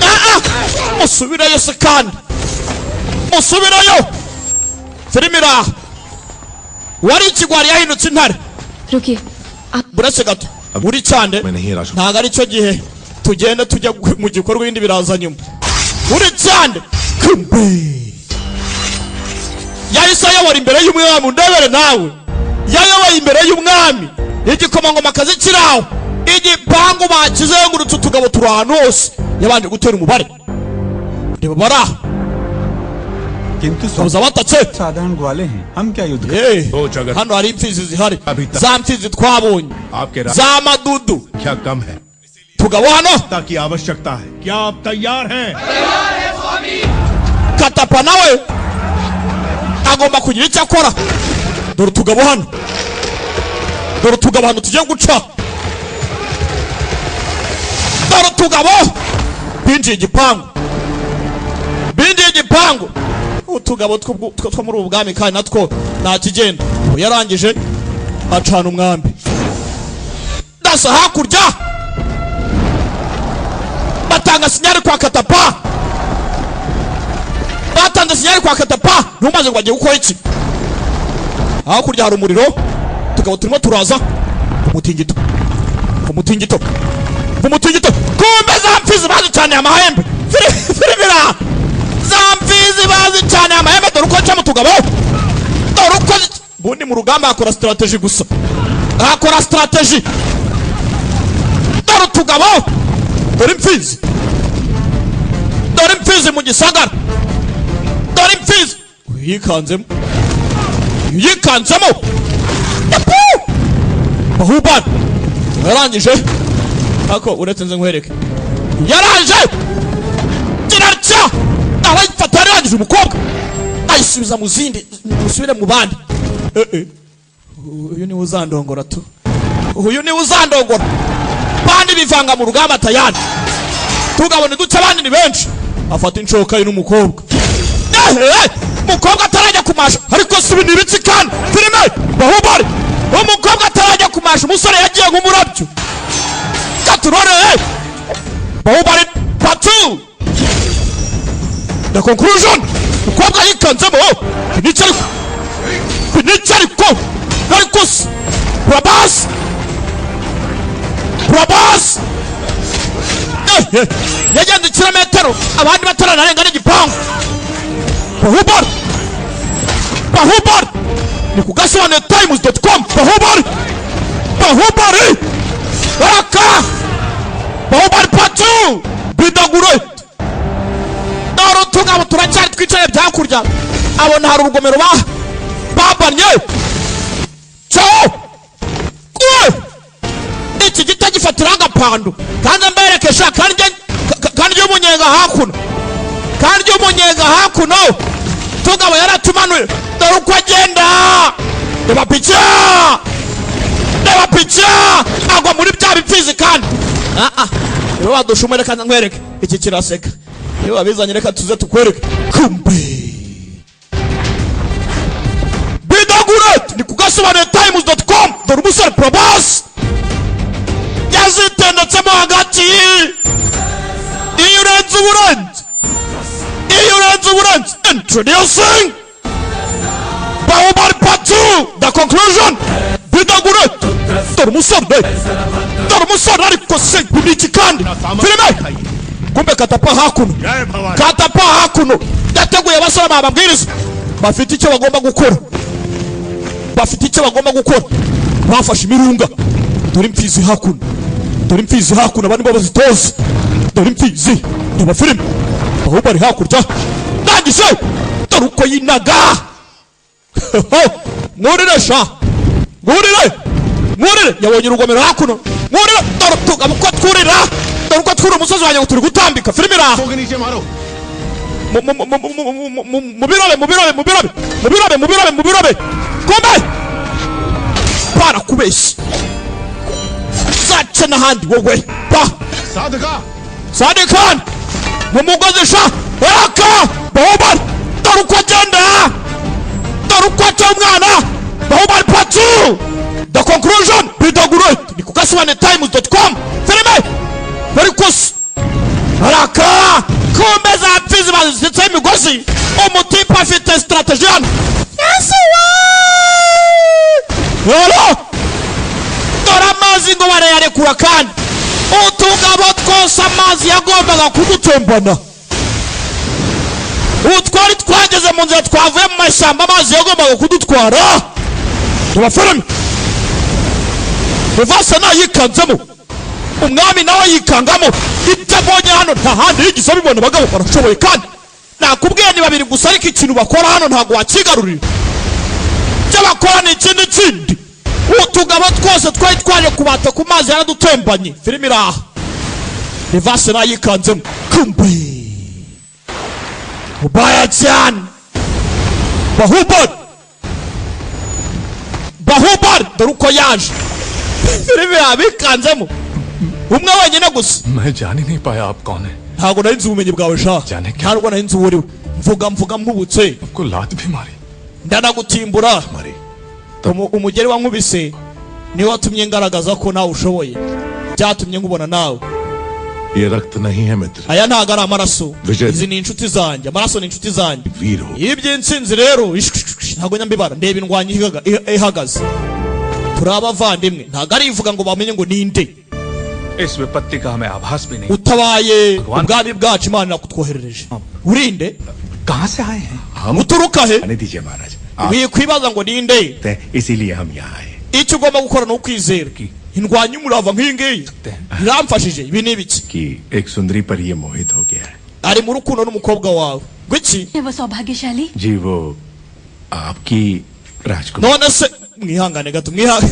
Ah, ah, musubirayo se kandi, musubirayo. Filime iraha, wari ikigwari yahindutse intare. रुकिए। Buretse gato, uri cyane. मैं नहीं राजकुमारी। Ntabwo ari cyo gihe, tugende tujya mu gikorwa, ibindi biraza nyuma. Uri cyane. Kumbe yahise ayobora imbere y'umwami. Ndebere nawe, yayoboye imbere y'umwami. Igikomangomakazi kiri aho, igipangu bakizengurutse, utugabo turi ahantu hose. Yabanje gutera umubare. Reba, bari aho. Babuza batatse. साधारण ग्वाले हैं हम, क्या युद्ध? Eh, hano hari imfizi zihari, za mfizi twabonye आपके राज za madudu. क्या कम है Tugabo hano की आवश्यकता है। क्या आप तैयार हैं? Katapa nawe agomba kugira icyo akora. Dore utugabo hano, dore utugabo hano tugiye guca. Dore utugabo binjiye igipangu, binjiye igipangu. Utugabo two muri ubu bwami kandi natwo nta kigenda. Ubu yarangije acana umwambi, dasa hakurya batanga signal kwa Katapa. Batanze signal kwa Katapa, ntumaze ngo agiye gukora iki. Hakurya hari umuriro, tukaba turimo turaza. Umutingito, umutingito, umutingito! Kumbe za mfizi bazicaniye amahembe. Firimira, za mfizi bazicaniye amahembe. Dore uko nca mu tugabo, dore uko bundi mu rugamba hakora strategy gusa, hakora strategy. Dore utugabo, dore imfizi, dore imfizi mu gisagara, dore imfizi. Yikanzemo, yikanzemo. Yapu! Bahubali yarangije ako, uretse nze nkwereke, yarangije kirarya, arayifata. Yarangije umukobwa ayisubiza mu zindi, musubire mu bandi. Eh, eh. Uyu niwe uzandongora tu, uyu niwe uzandongora. Bandi bivanga mu rugamba tayari, tugabona uduce, abandi ni benshi. Afata inshoka ye n'umukobwa. Eh, eh, umukobwa atarajya kumasha. Ariko si ibi ni ibiki kandi? Filime Bahubali, umukobwa atarajya kumasha, umusore yagiye nk'umurabyo. Katurore, eh! Bahubali Part 2, The Conclusion. Umukobwa yikanzemo nicyo, ariko nicyo, ariko se Prabhas, Prabhas. Eh, eh, yagenze ikirometero abandi bataranarenga n'igipangu. Bahubali, Bahubali ni ku gasobanuye times.com. Bahubali, Bahubali, baraka Bahubali Part 2, bidagure. Dore utugabo turacyari twicaye byakurya, abona hari urugomero ba babanye cyo. Iki giti gifatiraho agapando kandi mberekesha kandi kandi ry'umunyenga hakuno, kandi ry'umunyenga hakuno. Tugabo yaratumanuye, dore uko agenda. Reba pica, reba pica, agwa muri bya bipfizi kandi. Ah ah, nibo badushume. Reka nkwereke, iki kiraseka, nibo babizanye. Reka tuze tukwereke. Kumbe bidagure ni ku gasobanuye times.com. Dore umusore Prabhas yazitendetsemo hagati. Iyo urenze uburenze, iyo urenze uburenze. Introducing Bahubali Part 2, The Conclusion, bidagure. Dore umusore, dore umusore. Ariko se ni iki kandi? Filime Kumbe Katapa hakuno, Katapa hakuno yateguye abasore bababwiriza bafite icyo bagomba gukora, bafite icyo bagomba gukora. Bafashe imirunga. Dore imfizi hakuno, dore imfizi hakuno, abandi bo bazitoza. Dore imfizi, reba filime aho bari hakurya. Ndangije, dore uko yinaga. Mwurire sha, mwurire, mwurire. Yabonye urugomero hakuno. Mwurire, dore tugabo uko twurira, dore uko twurira umusozi wanjye ngo turi gutambika. Filime iraha. Mu birobe, mu birobe, mu birobe, mu birobe, mu birobe, mu birobe. Kumbe barakubeshye, zace n'ahandi wowe ba Sadikan mu mugozi sha. Raka Bahubali, dore uko agenda, dore uko aca umwana. Bahubali Part 2, The Conclusion. Bidagure ni ku gasobanetimes.com. Filime bari kusa raka. Kumbe za mfizi bazitseho imigozi. Umutipe afite strategy hano. Yesu we! Rero dore amazi ngo barayarekura, kandi utugabo twose amazi yagombaga kudutembana. Ubu twari twageze mu nzira, twavuye mu mashyamba, amazi yagombaga kudutwara. Tuba filime Ruvasa nayikanzemo, umwami nawe yikangamo ibyo abonye hano nta handi yigeze abibona. Abagabo barashoboye, kandi nakubwiye ni babiri gusa, ariko ikintu bakora hano ntabwo wakigarurira. Ibyo bakora ni ikindi kindi. Utugabo twose twari twaje kubata ku mazi yaradutembanye. Filime iraha, Rivase nayikanzemo. Kumbe ubaya cyane. Bahubali, Bahubali, dore uko yaje. Filime yabikanzemo umwe wenyine gusa. मैं जान ही नहीं पाया आप कौन है। Ntabwo nari nzi ubumenyi bwawe sha, ntabwo nari nzi uwo uriwe. Mvuga mvuga mpubutse. आपको लात भी मारी। Ndanagutimbura. Umugeri wankubise niwe watumye ngaragaza ko nawe ushoboye, byatumye nkubona nawe. ये रक्त नहीं है मित्र। Aya ntabwo ari amaraso. Vijay. Izi ni inshuti zanjye, amaraso ni inshuti zanjye. वीर हो। Iyo iby'intsinzi rero ishwi, ntabwo nyambibara. Ndeba indwanyi ihagaze, turi abavandimwe. Ntabwo ari ivuga ngo bamenye ngo ninde. इस विपत्ति का हमें आभास भी नहीं। Utabaye ubwami bwacu, Imana irakutwoherereje. Urinde? कहाँ से आए हैं? Uturuka he? आने दीजिए महाराज, आप Wikwibaza ngo ninde. हैं, इसीलिए हम यहाँ आए। Icyo ugomba gukora ni ukwizera. Indwanyi umurava nk'iyi ngiyi iramfashije, ibi ni ibiki? कि एक सुंदरी पर ये मोहित हो गया है। Ari mu rukundo n'umukobwa wawe gwiki. है वो सौभाग्यशाली? जी, वो आपकी राजकुमारी। None se mwihangane gato, mwihangane,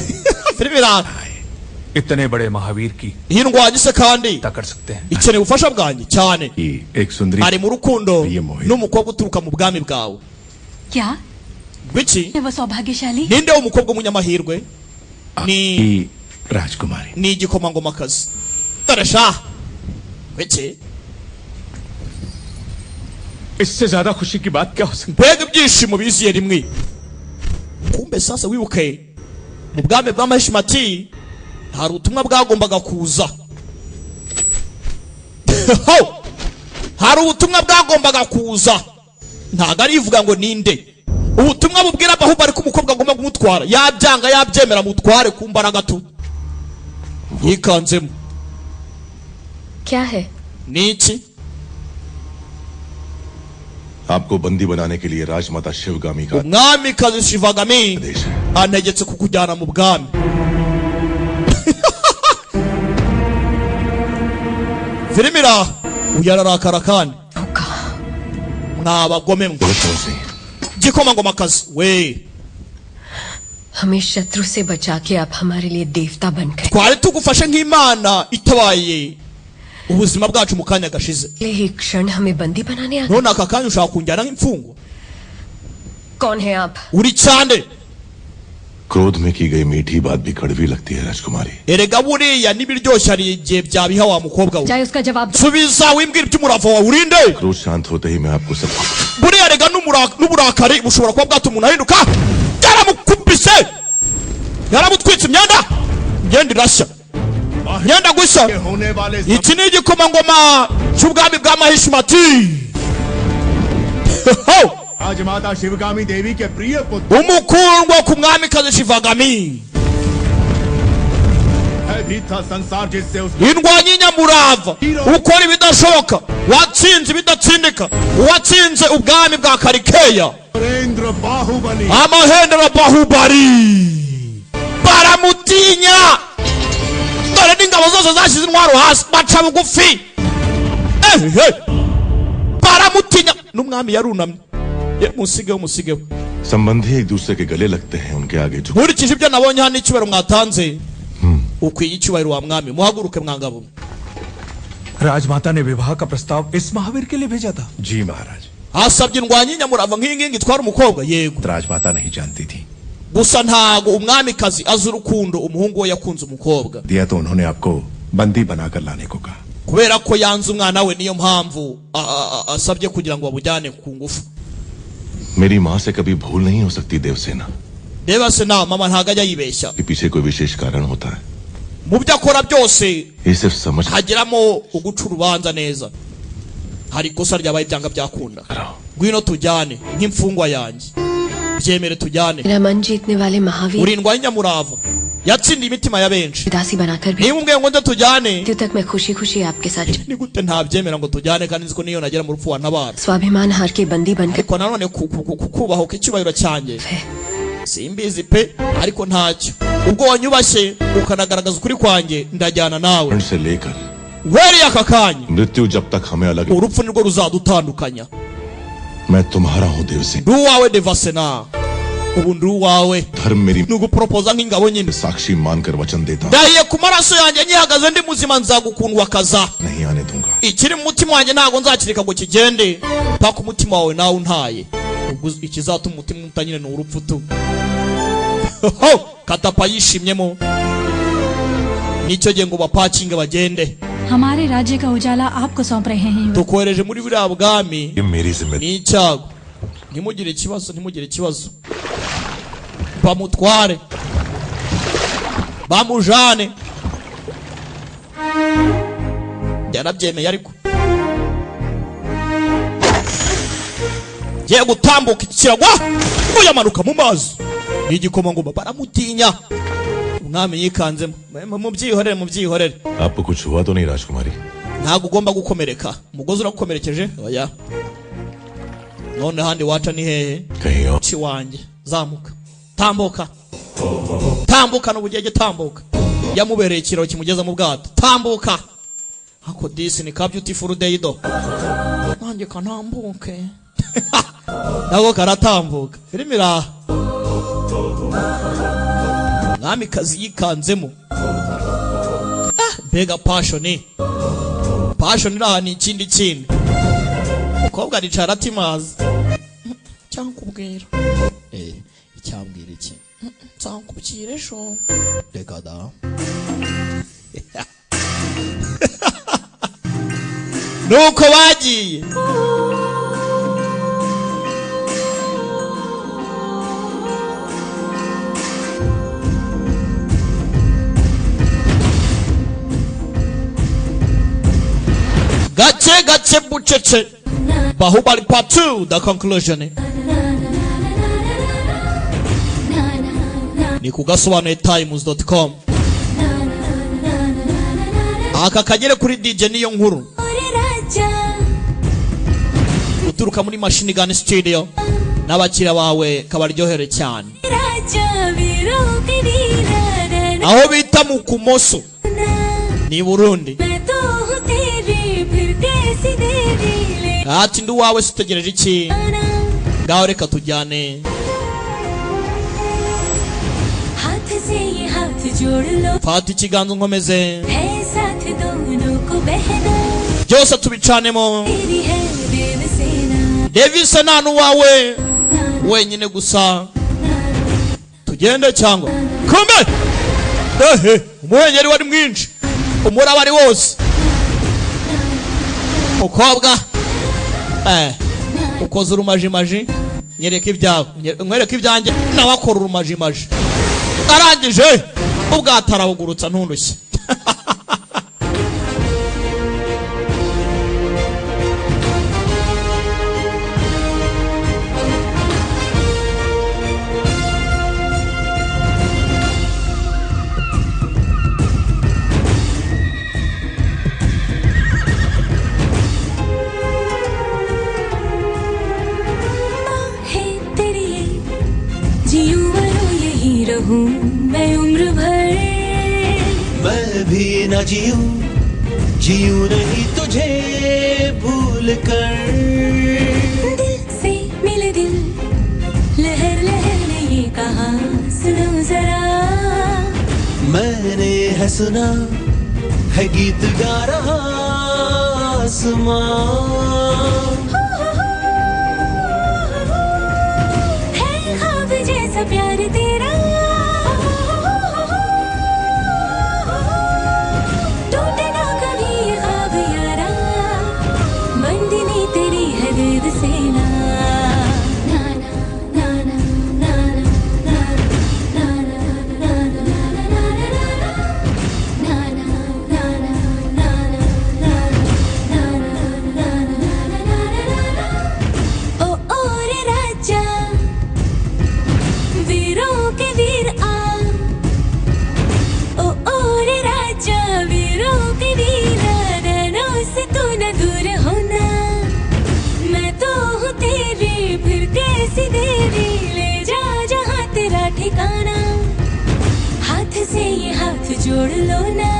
filime iraha. इतने बड़े महावीर की Iyi ndwanyi se kandi कर सकते हैं? ikeneye ubufasha bwanjye cyane. कि एक सुंदरी Ari mu rukundo ये मोहित n'umukobwa uturuka mu bwami bwawe. क्या Gwiki? है वो सौभाग्यशाली? Ninde w'umukobwa w'umunyamahirwe? Ni की राजकुमारी। Ni igikomangomakazi. Dore sha, gwiki? इससे ज्यादा खुशी की बात क्या हो सकती? Mbega ibyishimo biziye rimwe! Kumbe sasa wibuke mu bwami bw'amahishimati hari ubutumwa bwagombaga kuza. Ho! Hari ubutumwa bwagombaga kuza, ntabwo ari ivuga ngo ninde. Ubutumwa bubwira Bahubali ariko umukobwa agomba kumutwara, yabyanga yabyemera, mutware ku mbaraga tu. Yikanzemo. क्या है? Ni iki? आपको बंदी बनाने के लिए राजमाता शिवगामी का Umwamikazi Shivagami antegetse kukujyana mu bwami. Filime iraha. Uyu ararakara kandi mwabagome mwe. Gikomangomakazi we, हमें शत्रु से बचा के आप हमारे लिए देवता बन गए। Twari tugufashe nk'Imana itabaye ubuzima bwacu mu kanya gashize. अगले ही क्षण हमें बंदी बनाने आ गए। None aka kanya ushaka kunjyana nk'imfungwa. कौन है आप? Uri cyane. क्रोध में की गई मीठी बात भी कड़वी लगती है राजकुमारी। Erega buriya n'ibiryoshye hari igihe byabiha wa mukobwa we. चाहे उसका जवाब दो। Subiza, wimbwira iby'umurava wawe. Urinde? क्रोध शांत होते ही मैं आपको सब Buriya rega n'uburakari bushobora kuba bwatuma umuntu ahinduka. Yaramukubise, yaramutwitse imyenda, imyenda irashya, imyenda gushya. होने वाले Iki ni igikomangoma cy'ubwami bwa Mahishimati. राजमाता शिवगामी देवी के प्रिय पुत्र Umukundwa ku mwamikazi Shivagami. भयभीत था संसार जिससे उस Indwanyi nyamurava ukora ibidashoboka, watsinze ibidatsindika, watsinze ubwami bwa Karikeya. Narendra Baahubali. Amahendera Bahubali baramutinya. Dore n'ingabo zose zashyize intwaro hasi, baca bugufi. Ehe, baramutinya, n'umwami yarunamye. Ye, musigeho, musigeho. संबंधी एक दूसरे के गले लगते हैं, उनके आगे झुक Nkurikije ibyo nabonye hano, icyubahiro mwatanze, ukwiye icyubahiro wa mwami. Muhaguruke mwangabo. राजमाता ने विवाह का प्रस्ताव इस महावीर के लिए भेजा था। जी महाराज। Hasabye indwanyi nyamurava nk'iyi ngiyi itwara umukobwa, yego. राजमाता नहीं जानती थी। Gusa ntago umwamikazi azi urukundo umuhungu we yakunze umukobwa. दिया तो उन्होंने आपको बंदी बनाकर लाने को कहा। Kubera ko yanze umwana we, niyo mpamvu asabye kugira ngo bamujyane ku ngufu. मेरी माँ से कभी भूल नहीं हो सकती Devasena. Reba se nawe, mama ntago ajya yibeshya. के पीछे कोई विशेष कारण होता है। Mu byo akora byose ये सिर्फ समझ hagiramo uguca urubanza neza. Hari ikosa ryabaye, byanga byakunda. Ngwino tujyane nk'imfungwa yanjye, byemere tujyane. मेरा मन जीतने वाले Mahavir Urindwa nyamurava yatsindiye imitima ya benshi. दासी बनाकर भी Niba umbwiye ngo nze tujyane, मृत्यु तक मैं खुशी खुशी आपके साथ ni gute ntabyemera ngo tujyane, kandi nzi ko niyo nagera mu rupfu wantabara? स्वाभिमान हार के बंदी बनकर Ariko nanone kubahuka icyubahiro cyanjye simbizi pe, ariko ntacyo. Ubwo wanyubashye ukanagaragaza ukuri kwanjye, ndajyana nawe. से लेकर Uhereye aka kanya, मृत्यु जब तक हमें अलग urupfu nirwo ruzadutandukanya. मैं तुम्हारा हूँ Devasena. Ndi uwawe Devasena, ubu ndi uwawe. धर्म मेरी Ni uguporopoza nk'ingabo nyine. साक्षी मानकर वचन देता हूँ, Ndahiye ku maraso yanjye nyihagaze ndi muzima, nzagukundwa kaza. नहीं आने दूंगा। Ikiri mu mutima wanjye ntabwo nzakireka ngo kigende mpaka umutima wawe nawe untaye. Ubwo ikizatuma umutima uta nyine ni urupfu tu. Ho! Katapa yishimyemo, nicyo gihe ngo bapakinge bagende. हमारे राज्य का उजाला आपको सौंप रहे हैं युवराज। Tukohereje muri buriya bwami. ये मेरी जिम्मेदारी। Ni icyago, ntimugire ikibazo, ntimugire ikibazo. Bamutware, bamujane, yarabyemeye. Ariko ngiye gutambuka ikiragwa ngo yamanuka mu mazi ni igikomangoma, baramutinya. Umwami yikanzemo. Mubyihorere, mubyihorere. आपको कुछ हुआ तो नहीं राजकुमारी? Ntabwo ugomba gukomereka. Umugozi uragukomerekeje? Oya. None handi waca ni hehe? कहीं और। Ci wanjye, zamuka, tambuka, tambuka n'ubugenge, tambuka. Yamubereye ikiraro kimugeza mu bwato. Tambuka ako disi ni ka beautiful day do, nanjye kanambuke. Nako karatambuka. Filime iraha, mwamikazi yikanzemo. Ah, mbega passion, passion iraha ni ikindi kindi. Umukobwa aricara atimazi cyangwa icyambwira iki? Nzakubwira ejo. Reka da. Nuko bagiye. Gake gake, bucece. Bahubali Part 2 The Conclusion ni ku gasobanuye times.com. Aka kagere kuri DJ niyo nkuru uturuka muri Machine Gun Studio n'abakiriya bawe, kabaryohere cyane aho bita mu kumoso ni Burundi. Ati ndi uwawe, sitegereje iki? Ngaho reka tujyane. हाथ से ये हाथ जोड़ लो। Fata ikiganza unkomeze. है साथ दोनों को बहना। Byose tubicanemo. तेरी है Devasena. Devise nta n'uwawe wenyine gusa, tugende cyangwa kumbe. Ehe, umuhengeri wari mwinshi, umuraba ari wose. Mukobwa, ukoze urumajimaji, nyereka ibyawe, nkwereka ibyanjye. Nawe akora urumajimaji, arangije ubwato arabugurutsa ntundushye. भी न जीऊं, जीऊं नहीं तुझे भूल कर। दिल से मिले दिल, लहर लहर ने ये कहा सुनो जरा। मैंने है सुना है गीत गा रहा आसमां, है ख्वाब जैसा प्यार तेरा, टूटे ना कभी ये ख्वाब यारा, बंदिनी तेरी है देव सेना। ना ना ना ना ना ना ना ना ना ना ना ना ना ना ना ना ना ना ना। ओ ओ रे राजा, वीरों के वीर आ, ओ ओ रे राजा, वीरों के वीर, नैनों से तू न दूर होना, मैं तो हूँ तेरी फिर कैसी देरी, ले जा जहाँ तेरा ठिकाना, हाथ से ये हाथ जोड़ लो ना,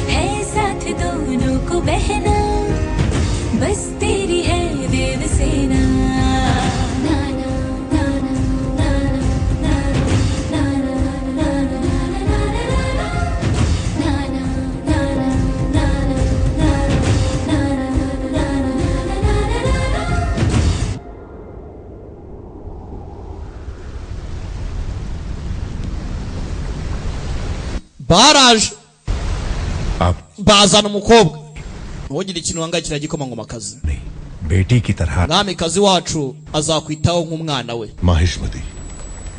है साथ दोनों को बहना, बस तेरी है देवसेना। ना ना ना ना ना ना ना ना ना ना ना ना ना ना ना ना ना। Baraje bazana umukobwa, ntugire ikintu uhangayikira gikomangomakazi. बेटी की तरह Mwamikazi wacu azakwitaho nk'umwana we. Mahishmati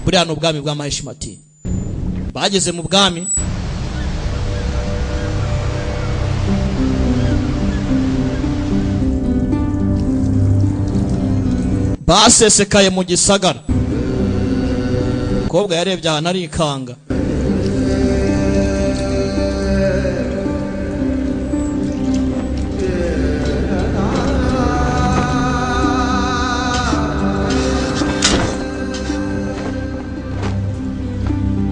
Buriya ni ubwami bwa Mahishmati. Bageze mu bwami, basesekaye mu gisagara. Umukobwa yarebye ahantu arikanga.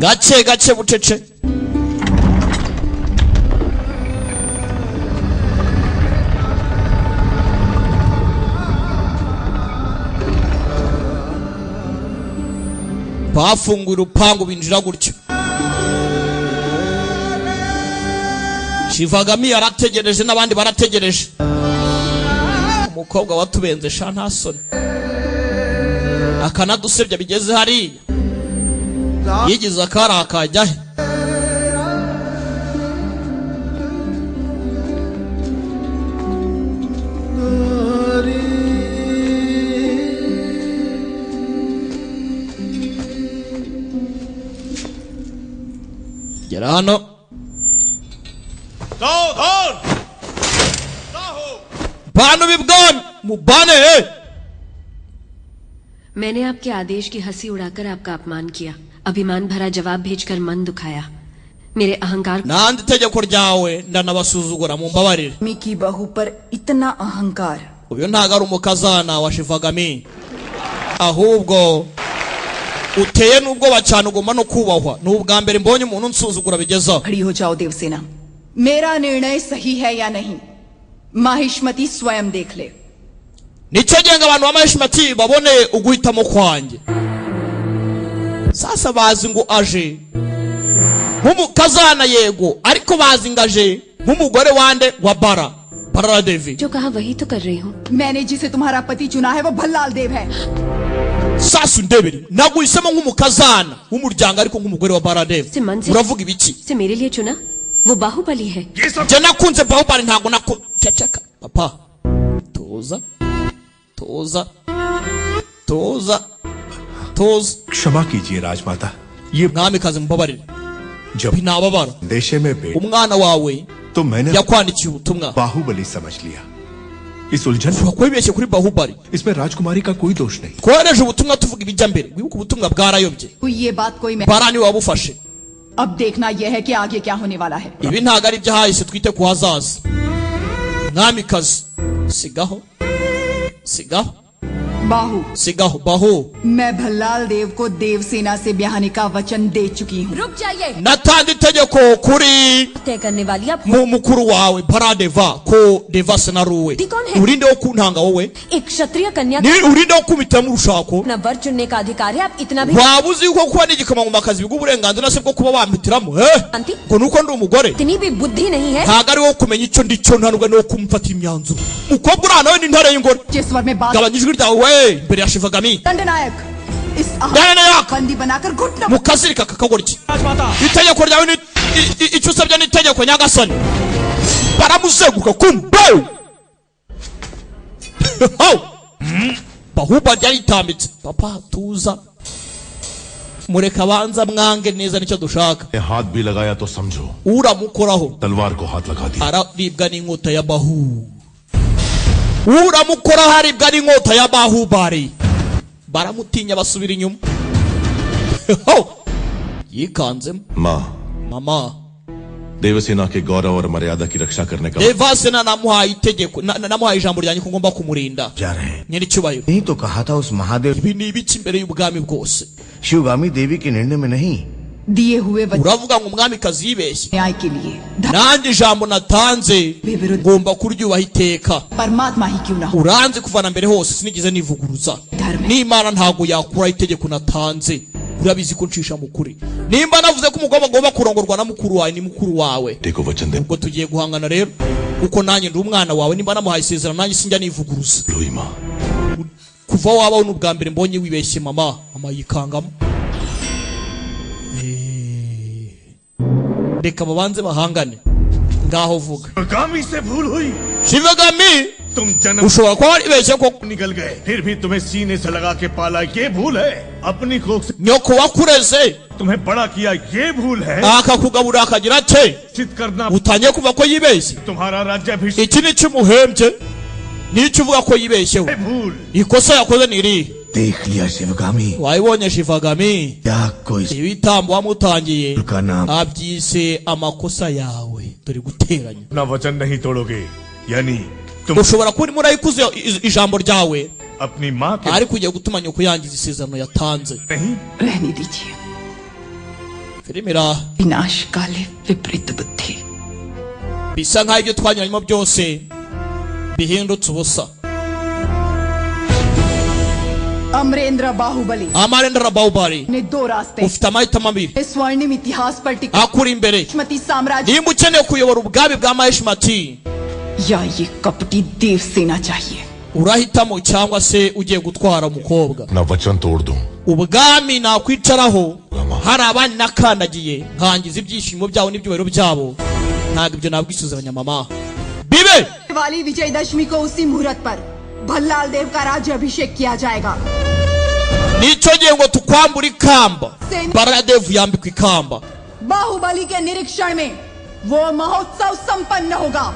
Gake gake bucece. Bafunguye urupangu binjira gutyo. Shivagami arategereje n'abandi barategereje. Umukobwa watubenze sha nta soni, akanadusebya bigeze hariya, yigize akari akajya he. Gera hano bantu b'ibwami mubane he. मैंने आपके आदेश की हंसी उड़ाकर आपका अपमान किया, अभिमान भरा जवाब भेजकर मन दुखाया, मेरे अहंकार। Nanze itegeko ryawe ndanabasuzugura, mumbabarire. मी की बहू पर इतना अहंकार। Uyu ntago ari umukazana wa Shivagami, ahubwo uteye n'ubwoba cyane, ugomba no kubahwa. Ni ubwa mbere mbonye umuntu unsuzugura bigezaho. खड़ी हो जाओ देवसेना, मेरा निर्णय सही है या नहीं माहिष्मती स्वयं देख ले। Nicyo genga abantu ba Mahishmati babone uguhitamo kwanjye. Sasa bazi ngo aje nk'umukazana yego, ariko bazi ngo aje nk'umugore wande wa Bara Bara Devi. जो कहा वही तो कर रही हूँ। मैंने जिसे तुम्हारा पति चुना है वो भल्लाल देव है। Sasa undebere, naguhisemo nk'umukazana w'umuryango ariko nk'umugore wa Bara Devi. Uravuga ibiki? से मेरे लिए चुना वो बाहुबली है। Njye nakunze Bahubali, ntabwo ceceka papa, tuza tuza tuza tuza. क्षमा कीजिए राजमाता, ये mwamikazi mumbabarire, जब nababara देशे में बेटा umwana wawe तो मैंने yakwandikiye ubutumwa Baahubali समझ लिया। इस उलझन kwibeshye kuri Bahubali, इसमें राजकुमारी का कोई दोष नहीं। twohereje ubutumwa tuvuga ibijya mbere, wibuke ubutumwa bwarayobye, ये बात कोई मैं Bara niwe wabufashe. अब देखना यह है कि आगे क्या होने वाला है। Ibi ntabwo ari iby'ahahise, twite ku hazaza. Mwamikazi sigaho sigaho. बाहू, Sigaho baho. मैं भल्लाल देव को देवसेना से ब्याहने का वचन दे चुकी हूँ। रुक जाइए। Natanze itegeko kuri तय करने वाली आप mu mukuru wawe Baradeva ko Devasena ari uwe. Urinde wo kuntanga wowe? एक क्षत्रिय कन्या Ni urinde wo kumitamo urushako? अपना वर चुनने का अधिकार है। आप इतना भी Waba uzi yuko kuba n'igikomangomakazi biguha uburenganzira se bwo kuba wampitiramo, eh? Ngo nuko ndi umugore? इतनी भी बुद्धि नहीं है। Ntabwo ari wowe kumenya icyo ndi cyo, nta nubwo ari wowe kumfatira imyanzuro. Umukobwa uri aha nawe ni intare y'ingore. Gabanya ijwi ryawe we imbere ya Shivagami. दंडनायक, इस दंडनायक! बंदी बनाकर घुटना Mukazirika kakagoryi. Itegeko ryawe ni icyo usabye ni itegeko nyagasani. Baramuzenguruka kumbe. Bahuba yaritambitse. Papa tuza, mureka abanza mwange neza, nicyo dushaka. हाथ भी लगाया तो समझो Uramukoraho तलवार को हाथ लगा दिया। araribwa n'inkota ya Bahu. Uramukoraho aribwa n'inkota ya Bahubari. Baramutinya basubira inyuma. Yikanzemo. माँ, Mama, Devasena के गौरव और मर्यादा की रक्षा करने का Devasena namuhaye itegeko, namuhaye ijambo ryanjye ko ngomba kumurinda. जा रहे हैं। Nyiricyubahiro, नहीं तो कहा था उस Mahadev ibi ni ibiki imbere y'ubwami bwose? Shivgami देवी के निर्णय में नहीं। दिए हुए वचन Uravuga ngo umwamikazi yibeshye. न्याय के लिए Nanjye ijambo natanze ngomba kuryubaha iteka. परमात्मा ही क्यों ना हो। Uranze kuva na mbere hose sinigeze nivuguruza. N'Imana ntabwo yakuraho itegeko natanze. Urabizi ko ncisha mu kuri. Nimba navuze ko umugabo agomba kurongorwa na mukuru wawe, ni mukuru wawe. देखो वचन दे। Ubwo tugiye guhangana rero, kuko nanjye ndi umwana wawe. Nimba namuhaye isezerano nanjye sinjya nivuguruza. लोई माँ, Kuva wabaho n'ubwa mbere mbonye wibeshye mama. Mama yikangamo. Reka babanze bahangane. Ngaho vuga. Shivagami से भूल हुई। Shivagami, तुम जन्म ushobora kuba waribeshye koko. निकल गए, फिर भी तुम्हें सीने से लगा के पाला, ये भूल है। अपनी कोख से Nyoko wakureze तुम्हें बड़ा किया, ये भूल है। akakugaburira akagira ate, चित करना utangiye kuva ko yibeshye. तुम्हारा राज्याभिषेक Iki ni cyo umuhembye, nicyo uvuga ko yibeshyeho. भूल। Ikosa yakoze ni irihe? देख लिया Shivgami, Wayibonye Shivagami, क्या कोई ibitambo wamutangiye का नाम abyise amakosa yawe. Dore guteranya. अपना वचन नहीं तोड़ोगे, यानी तुम Ushobora kuba urimo urayikuza ijambo ryawe, अपनी माँ के ariko ugiye gutuma nyoko yangiza isezerano yatanze. नहीं। रहने दीजिए। Filime iraha. विनाश काले विपरीत बुद्धि। Bisa nk'aho ibyo twanyuranyemo byose bihindutse ubusa. Amarendra Baahubali Amarendra Bahubali, ने दो रास्ते ufite amahitamo abiri स्वर्णिम इतिहास पर टिका akuri imbere. मती साम्राज्य Nimba ukeneye kuyobora ubwami bwa Mahishmati, या ये कपटी देवसेना चाहिए। urahitamo cyangwa se ugiye gutwara umukobwa. अपना वचन तोड़ दूं। Ubwami nakwicaraho hari abandi nakandagiye nkangiza ibyishimo byabo n'ibyubahiro byabo, ntabwo ibyo nabwisuzanya mama bibe. वाली विजयदशमी को उसी मुहूर्त पर भल्लाल देव का राज्य अभिषेक किया जाएगा। Nicyo gihe ngo tukwambure ikamba. Baradevu yambikwa ikamba. Baahubali के निरीक्षण में वो महोत्सव संपन्न होगा।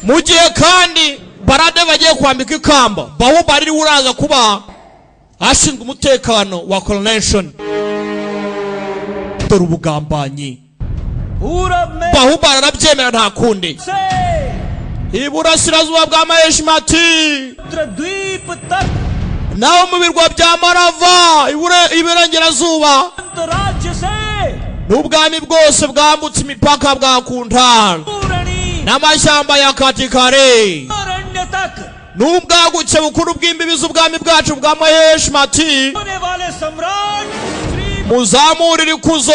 Mu gihe kandi Baradevu agiye kwambika ikamba, Bahubali ariwe uraza kuba ashinzwe umutekano wa coronation. Dore ubugambanyi. Bahubali arabyemera nta kundi. Iburasirazuba bwa Maheshimati द्वीप तक naho mu birwa bya Marava, iburengerazuba राज्य से n'ubwami bwose bwambutse imipaka bwa Kuntara n'amashyamba ya Katikare अरण्य तक n'ubwagutse bukuru bw'imbibi z'ubwami bwacu bwa Maheshimati, होने वाले सम्राट muzamurire ikuzo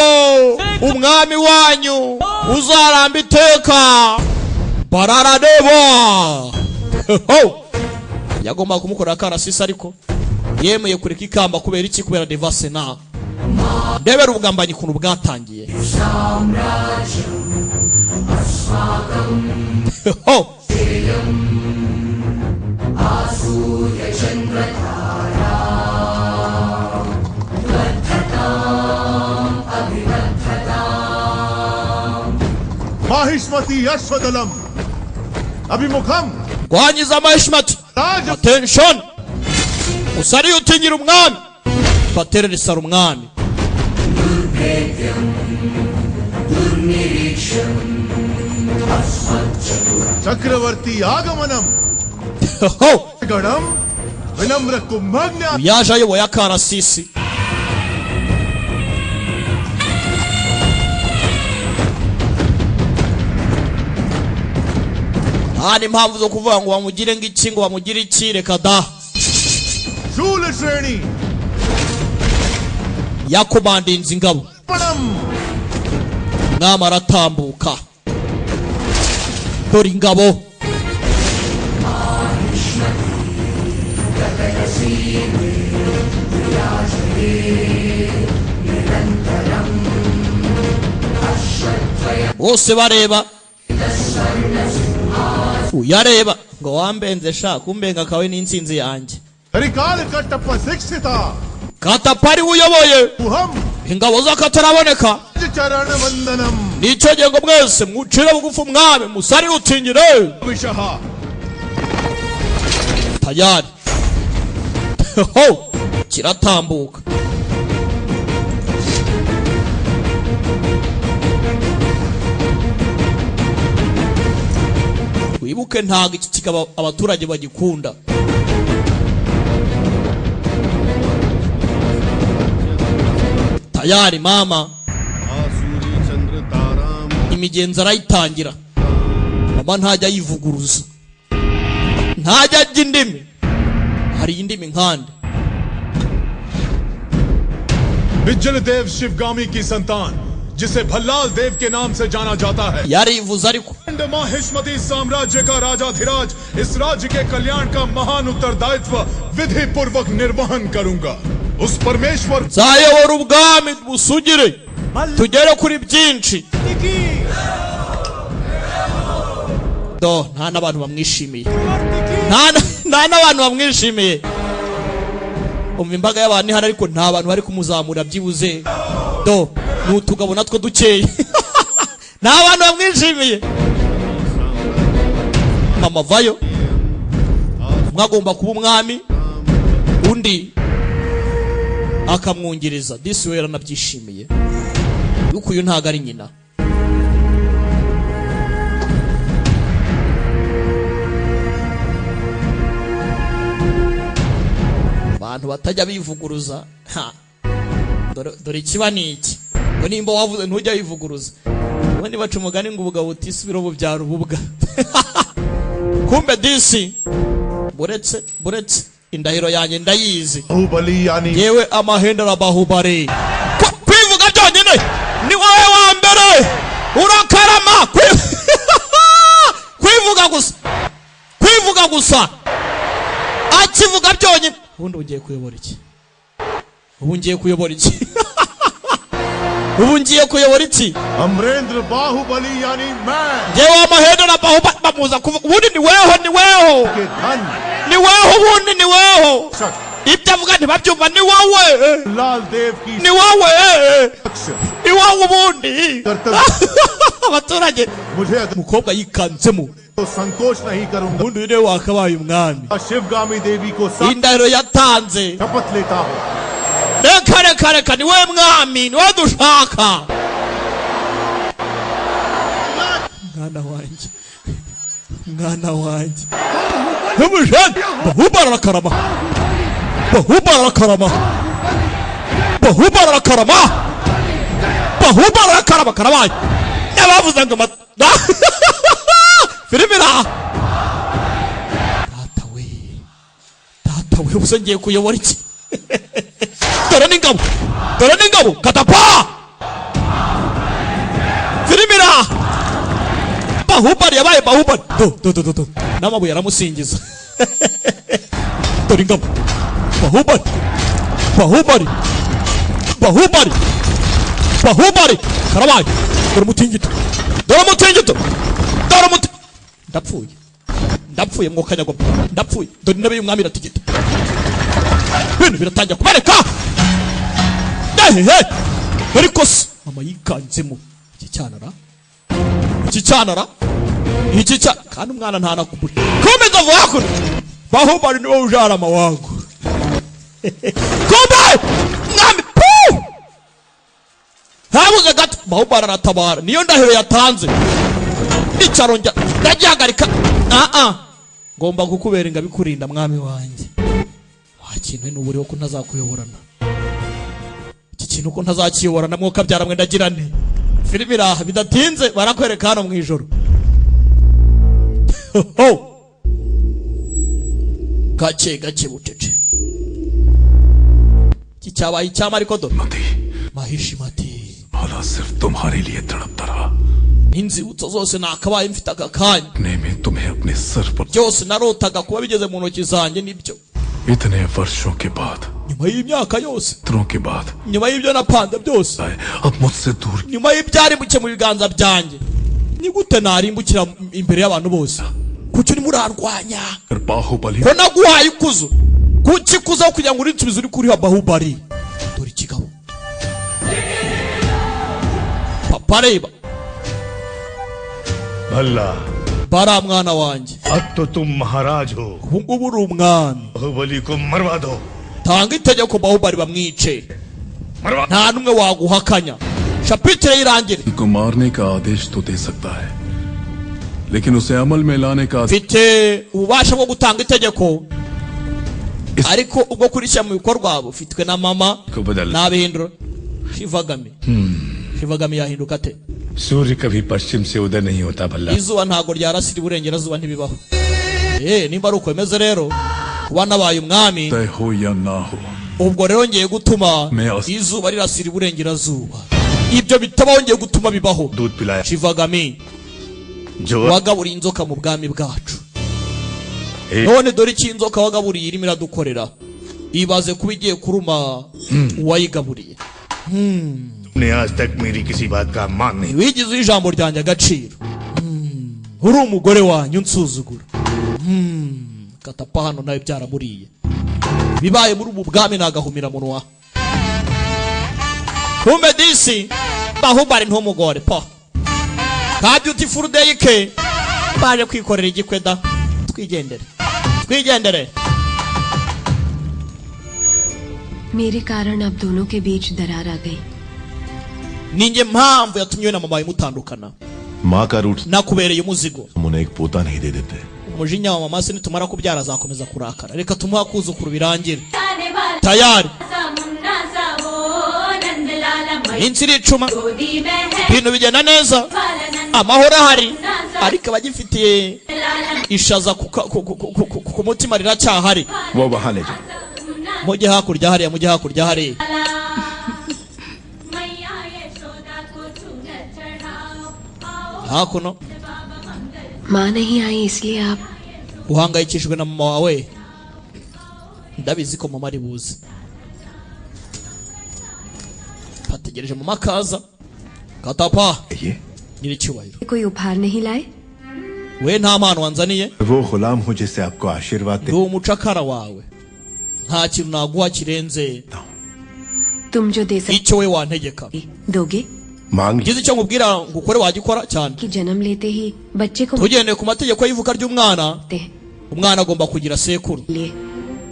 umwami wanyu uzaramba iteka. Bararadeba yagombaga kumukorera akarasisi, ariko yemeye kureka ikamba kubera iki? Kubera Devasena. Ndebera ubugambanyi ukuntu bwatangiye. Mahishmati अश्वदलम अभिमुखम Rwangiza Mahishmati. Attention, usariye utinyira umwami, baterere isaro umwami. चक्रवर्ती आगमनम गणम विनम्र कुंभज्ञ Yaje ayoboye akarasisi. Nta n'impamvu zo kuvuga ngo bamugire ng'iki, ngo bamugire iki, reka da. शूल श्रेणी Yakomandinze ingabo. पणम Mwami aratambuka, dore ingabo. Bose bareba, uyareba ngo wambenze sha, kumbenga kawe n'intsinzi yanjye. Harikal Kattappa शिक्षिता Katapari uyoboye हम ingabo z'akataraboneka. चरण वंदनम Nicyo gihe ngo mwese mucire bugufi umwami, musarire utingire. विषः Tayari ho kiratambuka. Wibuke, ntabwo iki kigabo abaturage bagikunda. Tayari mama चंद्र Taram imigenzo arayitangira. Mama ntajya yivuguruza, ntajya ajya indimi, hari indimi nkande. Bijjal देव शिवगामी की संतान, जिसे भल्लाल देव के नाम से जाना जाता है, Yarivuze ariko. Mahishmati साम्राज्य का राजाधिराज, इस राज्य के कल्याण का महान उत्तरदायित्व विधि पूर्वक निर्वहन करूंगा। उस परमेश्वर Nzayobora ubwami busugire, tugere kuri byinshi. Do nta n'abantu bamwishimiye, nta n'abantu bamwishimiye. Umva imbaga y'abantu ihari, ariko nta bantu bari kumuzamura byibuze. Do ni utugabo natwo dukeya, nta bantu bamwishimiye. Mama vayo, umwe agomba kuba umwami, undi akamwungiriza. Disi we yaranabyishimiye, yuko uyu ntago ari nyina. Abantu batajya bivuguruza, ha, dore ikiba ni iki, ngo nimba wavuze ntujya wivuguruza. Ubundi baca umugani ngo ubugabo butisubira bubyara ububwa. Kumbe disi buretse buretse, indahiro yanjye ndayizi. Baahubali यानी Yewe amahenda Bahubali, kwivuga byonyine ni wowe wa mbere urakarama. Kwivuga gusa, kwivuga gusa, akivuga byonyine. Ubundi ugiye kuyobora iki? Ubu ngiye kuyobora iki? Ubu ngiye kuyobora iki? Amarendra Baahubali यानी मैं Ngewe amahenda na Bahubali bamuza kuvuga, ubundi ni weho, ni weho, के धन ni weho, ubundi ni weho. Ibyo avuga ntibabyumva, ni wowe, लाल देव की ni wowe, लक्ष्य ni wowe ubundi. कर्तव्य Abaturage मुझे umukobwa yikanzemo. तो संकोच नहीं करूंगा। Ubundi uyu niwe wakabaye umwami. Shivgami देवी को साथ Indahiro yatanze, शपथ लेता हूँ। Reka reka reka, ni wowe mwami, ni wowe dushaka. Mwana wanjye, mwana wanjye n'umushaka. Bahubara arakarama, Bahubara arakarama, Bahubara arakarama, Bahubara arakarama. Karabaye, n'abavuze ngo filime iraha. Data we, data we, ubusa ngiye kuyobora iki? Dore n'ingabo, dore n'ingabo katapa. Filime iraha. Bahubali yabaye Bahubali. Do do do do do, n'amabuye aramusingiza. Dore ingabo. Bahubali, Bahubali, Bahubali, Bahubali, karabaye. Dore umutingito, dore umutingito, dore umuti. Ndapfuye, ndapfuye, mwokanyagwa, ndapfuye. Dore intebe y'umwami iratigita, ibintu biratangira kumeneka. Hehe, ariko se mama yikanzemo. Iki cyanara, iki cyanara, iki cya kandi umwana ntanakubura komeza vuba hakuno. Bahubali niwe ujarama wangu. Kumbe mwami pu habuze gato, Bahubali aratabara. Niyo ndahiro yatanze, icyaro njya ndagihagarika. Ah ah, ngomba kukubera ingabikurinda, mwami wanjye. Kintu n'uburiho ko ntazakuyoborana, iki kintu ko ntazakiyoborana, mwuka byaramwe ndagira nti filime iraha. Bidatinze barakwereka hano mu ijoro. Ho gake gake, bucece, iki cyabaye icyama. Ariko dore Mahishimati. भाला सिर्फ तुम्हारे लिए तड़पता रहा। Inzibutso zose nakabaye mfite aka kanya ने में तुम्हें अपने sir पर byose narotaga kuba bigeze mu ntoki zanjye nibyo. इतने वर्षों के बाद, Nyuma y'imyaka yose, पुत्रों के बाद, nyuma y'ibyo napanze byose, अब मुझसे दूर nyuma y'ibyarimbukiye mu biganza byanjye, ni gute narimbukira imbere y'abantu bose? Kuki urimo urarwanya? कर Baahubali Ko naguhaye ikuzo, kuki ikuzo kugira ngo urinsubize uri kuriha Bahubali? Dore ikigabo, papa, reba. Bhalla. Bara mwana wanjye. अब तो तुम महाराज हो। Ubu ngubu uri umwami. Baahubali को मरवा दो। Tanga itegeko, Bahubali bamwice, nta n'umwe waguhakanya. Chapitre y'irangire. को मारने का आदेश तो दे सकता है, लेकिन उसे अमल में लाने का Mfite ububasha bwo gutanga itegeko, ariko ubwo kurishyira mu bikorwa bufitwe na mama. को बदल Nabihindura Shivagami. Shivagami yahinduka ate? सूर्य कभी पश्चिम से उदय नहीं होता, Bhalla. Izuba ntago ryarasira iburengerazuba, ntibibaho. Nimba ari uko bimeze rero, kuba nabaye umwami, तय हो या ना हो, ubwo rero ngiye gutuma izuba rirasira iburengerazuba. Ibyo bitabaho ngiye gutuma bibaho. दूध पिलाया। Shivagami, जो wagaburiye inzoka mu bwami bwacu, none dore icyo inzoka wagaburiye irimo iradukorera. Ibaze kuba igiye kuruma uwayigaburiye. तुमने आज तक मेरी किसी बात का मान नहीं Ntiwigeze uha ijambo ryanjye agaciro. Uri umugore wanjye unsuzugura. Katapa hano nawe byaramuriye. Bibaye muri ubu bwami nagahumira munwa. Kumbe disi Bahubali ntumugore po ka beautiful day ke baje kwikorera igikwe da. Twigendere, twigendere. मेरे कारण अब दोनों के बीच दरार आ गई। Ninjye mpamvu yatumye we na mama mutandukana. माँ का रूठ Nakubereye umuzigo. हम उन्हें एक पोता नहीं दे देते। Umujinya wa mama se, nitumara kubyara azakomeza kurakara. Reka tumuhe akuzukuru birangire. Tayari, iminsi iricuma, ibintu bigenda neza, amahoro ahari, ariko abagifitiye ishaza ku mutima riracyahari. वो वहां ले जाओ। Mujye hakurya hariya, mujye hakurya hariya. Hakuno. माँ नहीं आई इसलिए आप Uhangayikishijwe na mama wawe. Ndabizi ko mama ari buze. Bategereje mama akaza. Katapa, nyiricyubahiro. कोई उपहार नहीं लाए? We nta mpano wanzaniye. वो गुलाम हूँ जिससे आपको आशीर्वाद दे Ndi umucakara wawe, nta kintu naguha kirenze तुम जो दे icyo we wantegeka. सकते दोगे? मांग Ngize icyo nkubwira ngo ukore, wagikora cyane. कि जन्म लेते ही बच्चे को Tugendeye ku mategeko y'ivuka ry'umwana, umwana agomba kugira sekuru लिए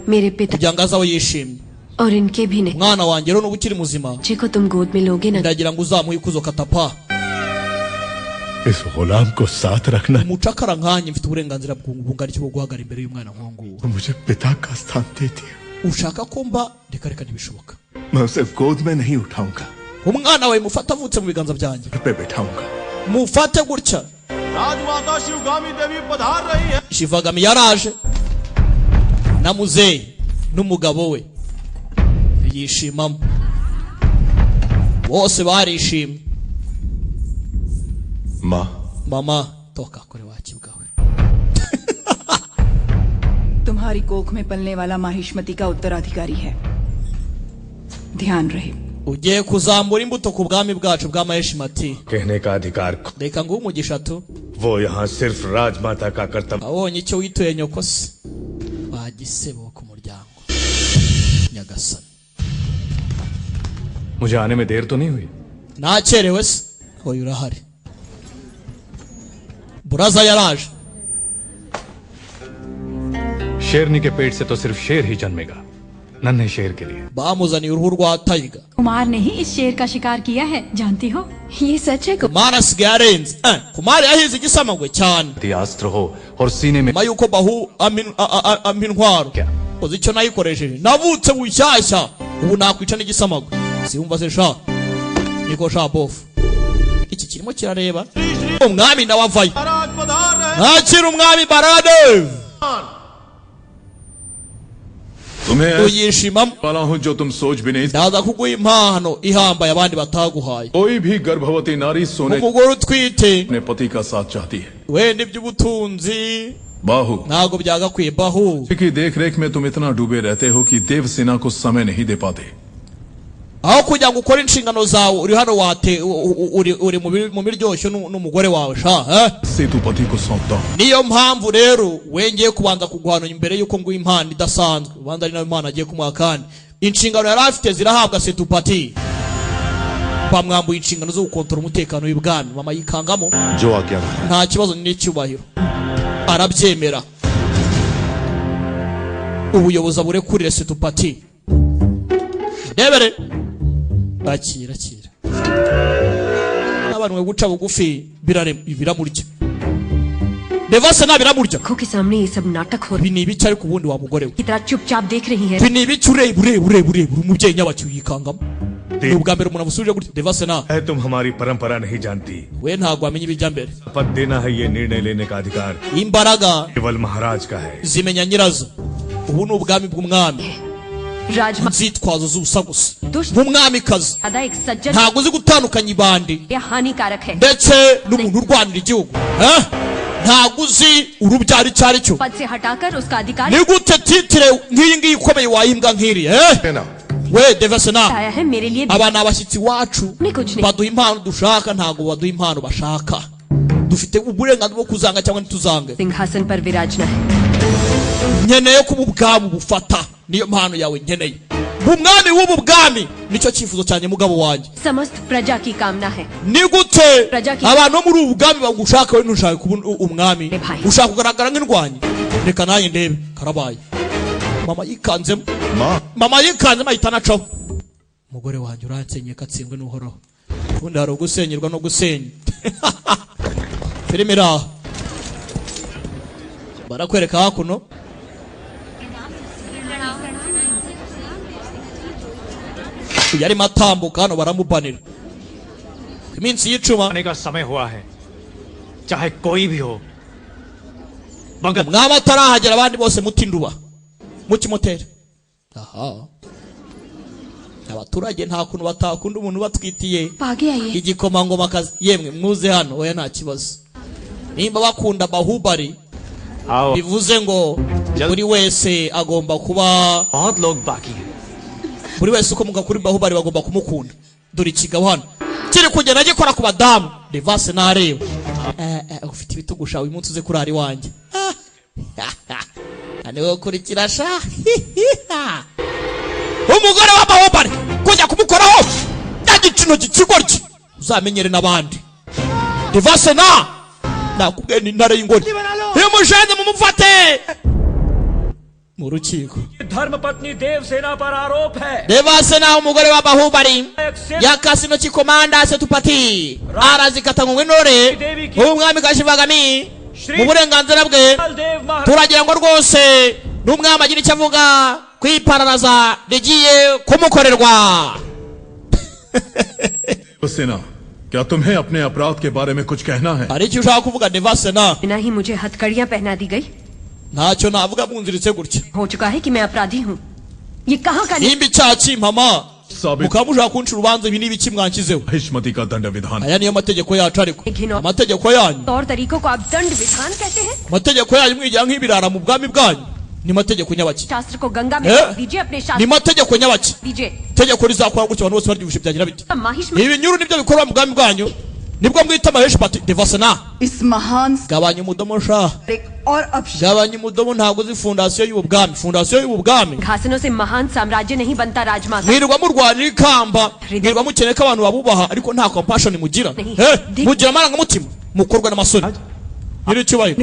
मेरे पिता kugira ngo azabe yishimye. और इनके भी नहीं। Umwana wanjye rero nuba ukiri muzima, बच्चे को तुम गोद में लोगे ना? ndagira ngo uzamuhe ikuzo, Katapa. इस गुलाम को साथ रखना Umucakara nkanjye mfite uburenganzira bungana iki bwo guhagarara imbere y'umwana nk'uwo? तो मुझे पिता का स्थान दे दिया। Ushaka ko mba? Reka reka, ntibishoboka. मैं उसे गोद में नहीं उठाऊंगा, Umwana wawe mufate avutse mu biganza byanjye, पे बैठाऊंगा। Mufate gutya. राजमाता शिवगामी देवी पधार रही है। Shivagami yaraje na muzeyi n'umugabo we yishimamo, bose barishimye. माँ। Mama, toka kure wakibwawe. तुम्हारी कोख में पलने वाला माहिष्मती का उत्तराधिकारी है, ध्यान रहे। Ugiye kuzambura imbuto ku bwami bwacu bwa Maheshimati. कहने का अधिकार Reka nguhe umugisha tu. वो यहाँ सिर्फ राजमाता का कर्तव्य Abonye icyo wituye nyoko se wagisebo ku muryango, nyagasani. मुझे आने में देर तो नहीं हुई? Nakerewe se? Oya, urahari. Buraza yaraje. शेरनी के पेट से तो सिर्फ शेर ही जन्मेगा, नन्हे शेर के लिए। Bamuzaniye uruhu rwa tiger. Kumar ने ही इस शेर का शिकार किया है, जानती हो? ये सच है? Kumara asigaye arenze. Kumara yahize igisamagwe cyane. अस्त्र हो और सीने में Nyuma yuko bahu ampa intwaro, Uzi icyo nayikoresheje? Navutse bushyashya, ubu nakwica n'igisamagwe. Siwumva se sha? Niko sha bofu, iki kirimo kirareba umwami nawe avayo. Ntakiri umwami Baradev. तुम्हें uyishimamo वाला हूं जो तुम सोच भी नहीं। Ndaza kuguha impano ihambaye abandi bataguhaye. कोई भी गर्भवती नारी सोने Umugore utwite अपने पति का साथ चाहती है। Wenda iby'ubutunzi बाहु ntabwo byagakwiye, Bahu. की देख रेख में तुम इतना डूबे रहते हो कि देवसेना को समय नहीं दे पाते। Aho kugira ngo ukore inshingano zawe, uri hano wate uri mu miryoshyo n'umugore wawe sha, eh? Sethupathi को सौंपता हूं। Niyo mpamvu rero wengeye kubanza kuguhana imbere y'uko nguha impano idasanzwe. Ubanza ari nayo impano agiye kumuha, kandi inshingano yari afite zirahabwa Setupati. Bamwambuye inshingano zo gukontora umutekano w'ibwami. Mama yikangamo. जो आज्ञा महाराज। Nta kibazo, n'icyubahiro, arabyemera. Ubuyobozi aburekurire Setupati. Ndebere, akira, akira. N'abantu mwe guca bugufi biramurya. Devase na biramurya. आंखों के सामने ये सब नाटक हो Ibi ni ibiki ariko ubundi wa mugore we? की तरह चुपचाप देख रही है। Ibi ni ibiki? Ureba, ureba, ureba, ureba, uri umubyeyi nyabaki. Uyikangamo, ni ubwa mbere umuntu amusubije gutya. Devase na है तुम हमारी परंपरा नहीं जानती। We ntabwo wamenya ibijya mbere। पद देना है ये निर्णय लेने का अधिकार Imbaraga केवल महाराज का है। zimenya nyirazo. Ubu ni ubwami bw'umwami. Rajma Inzitwazo z'ubusa gusa nk'umwamikazi. दादा एक सज्जन Ntabwo uzi gutandukanya ibandi या हानिकारक है। ndetse n'umuntu urwanira igihugu, eh? Ntabwo uzi urubyaro icyo ari cyo. पद से हटाकर उसका अधिकार Ni gute titre nk'iyi ngiyi ikomeye wayimbwa nk'iriya, eh? We Devasena, आया है मेरे लिए। aba ni abashyitsi wacu, baduha impano dushaka, ntabwo baduha impano bashaka. Dufite uburenganzira bwo kuzanga cyangwa ntituzange. सिंहासन पर विराजना है। Nkeneye kuba ubwami bufata, niyo mpano yawe nkeneye, umwami w'ubu bwami, nicyo cyifuzo cyanjye, mugabo wanjye. समस्त प्रजा की कामना है। Ni gute abantu bo muri ubu bwami bagushaka, we ntushaka kuba umwami, ushaka kugaragara nk'indwanyi? Reka nanjye ndebe karabaye. Mama yikanzemo, mama yikanzemo, ahita anacaho. Umugore wanjye uransenyeye, katsindwe n'Uhoraho. Ubundi hari ugusenyerwa no gusenya. Filime iri aho, barakwereka hakuno uyu arimo atambuka hano, baramubanira iminsi y'icuma. आने का समय हुआ है, चाहे कोई भी हो। Umwami atarahagera, abandi bose mutinduba mukimoteri. Aha abaturage nta kuntu batakunda umuntu batwitiye आगे आइए। igikomangoma kazi. Yemwe muze hano. Oya, nta kibazo, nimba bakunda Bahubali, bivuze ngo buri wese agomba kuba बहुत लोग बाकी हैं। Buri wese ukomoka kuri Bahubali bagomba kumukunda. Dore ikigabo hano kiri kugenda gikora ku badamu. Devase ntareba. Ufite ibitugu sha, uyu munsi uze kurara iwanjye. Ah, niwe ukurikira sha. Umugore wa Bahubali kujya kumukoraho gicino kikigoryi, uzamenyere n'abandi. Devase na nakubwiye ni intare y'ingore. Iyo mushenze mumufate mu rukiko. धर्मपत्नी देवसेना पर आरोप है। Devasena, umugore wa Bahubali, yakase intoki komanda Setupati, arazikata ngo intore umwami Kashivagami mu burenganzira bwe. Turagira ngo rwose n'umwami agira icyo avuga ku ipararaza rigiye kumukorerwa. सेना, क्या तुम्हें अपने अपराध के बारे में कुछ कहना है? Hari icyo ushaka kuvuga, Devasena? बिना ही मुझे हथकड़ियां पहना दी गई। Ntacyo navuga munziritse gutya. हो चुका है कि मैं अपराधी हूँ, ये कहाँ का Nimba icyaha kimpama mukaba mushaka kunca urubanza, ibi ni ibiki mwanshyizeho? हिशमती का दंड विधान। Aya niyo mategeko yacu, ariko amategeko yanyu तौर तरीकों को आप दंड विधान कहते हैं? Amategeko yanyu mwigira nk'ibirara mu bwami bwanyu, ni mategeko nyabaki? शास्त्र को गंगा में Eh? फेंक दीजिए, अपने Ni शास्त्र mategeko nyabaki? दीजिए। Itegeko rizakora gutya abantu bose baryumvishe byagira biti? Maheesh Ibinyuru nibyo bikorwa mu bwami bwanyu, nibwo mwita amaheshipati? Devasena, इस महान gabanya umudomo sha, एक और अब gabanya umudomo. Ntabwo uzi fondasiyo y'ubu bwami, fondasiyo y'ubu bwami. सिंहासनों से महान साम्राज्य नहीं बनता राजमाता। Mwirirwa murwanira ikamba, mwirirwa mukeneye ko abantu babubaha, ariko nta compassion mugira. Eh, mugira amarangamutima, mukorwa n'amasoni. Nyiricyubahiro,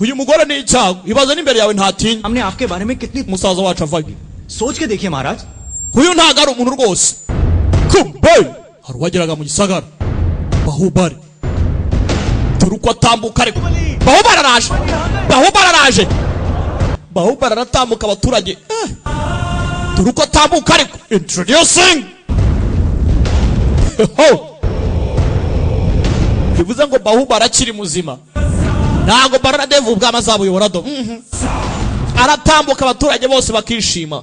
uyu mugore ni icyago. Ibaze n'imbere yawe ntatinya. हमने आपके बारे में कितनी Musaza wacu avayo. सोच के देखिए महाराज। Uyu ntabwo ari umuntu rwose. Kumbe hari uwageraga mu gisagara. Bahubali, dore uko atambuka, ariko Bahubali araje, Bahubali araje. Bahubali aratambuka abaturage, dore uko atambuka ariko. Introducing ho, bivuze ngo Bahubali arakiri muzima, ntabwo Bararadevu ubwami azabuyobora do. Aratambuka abaturage bose bakishima.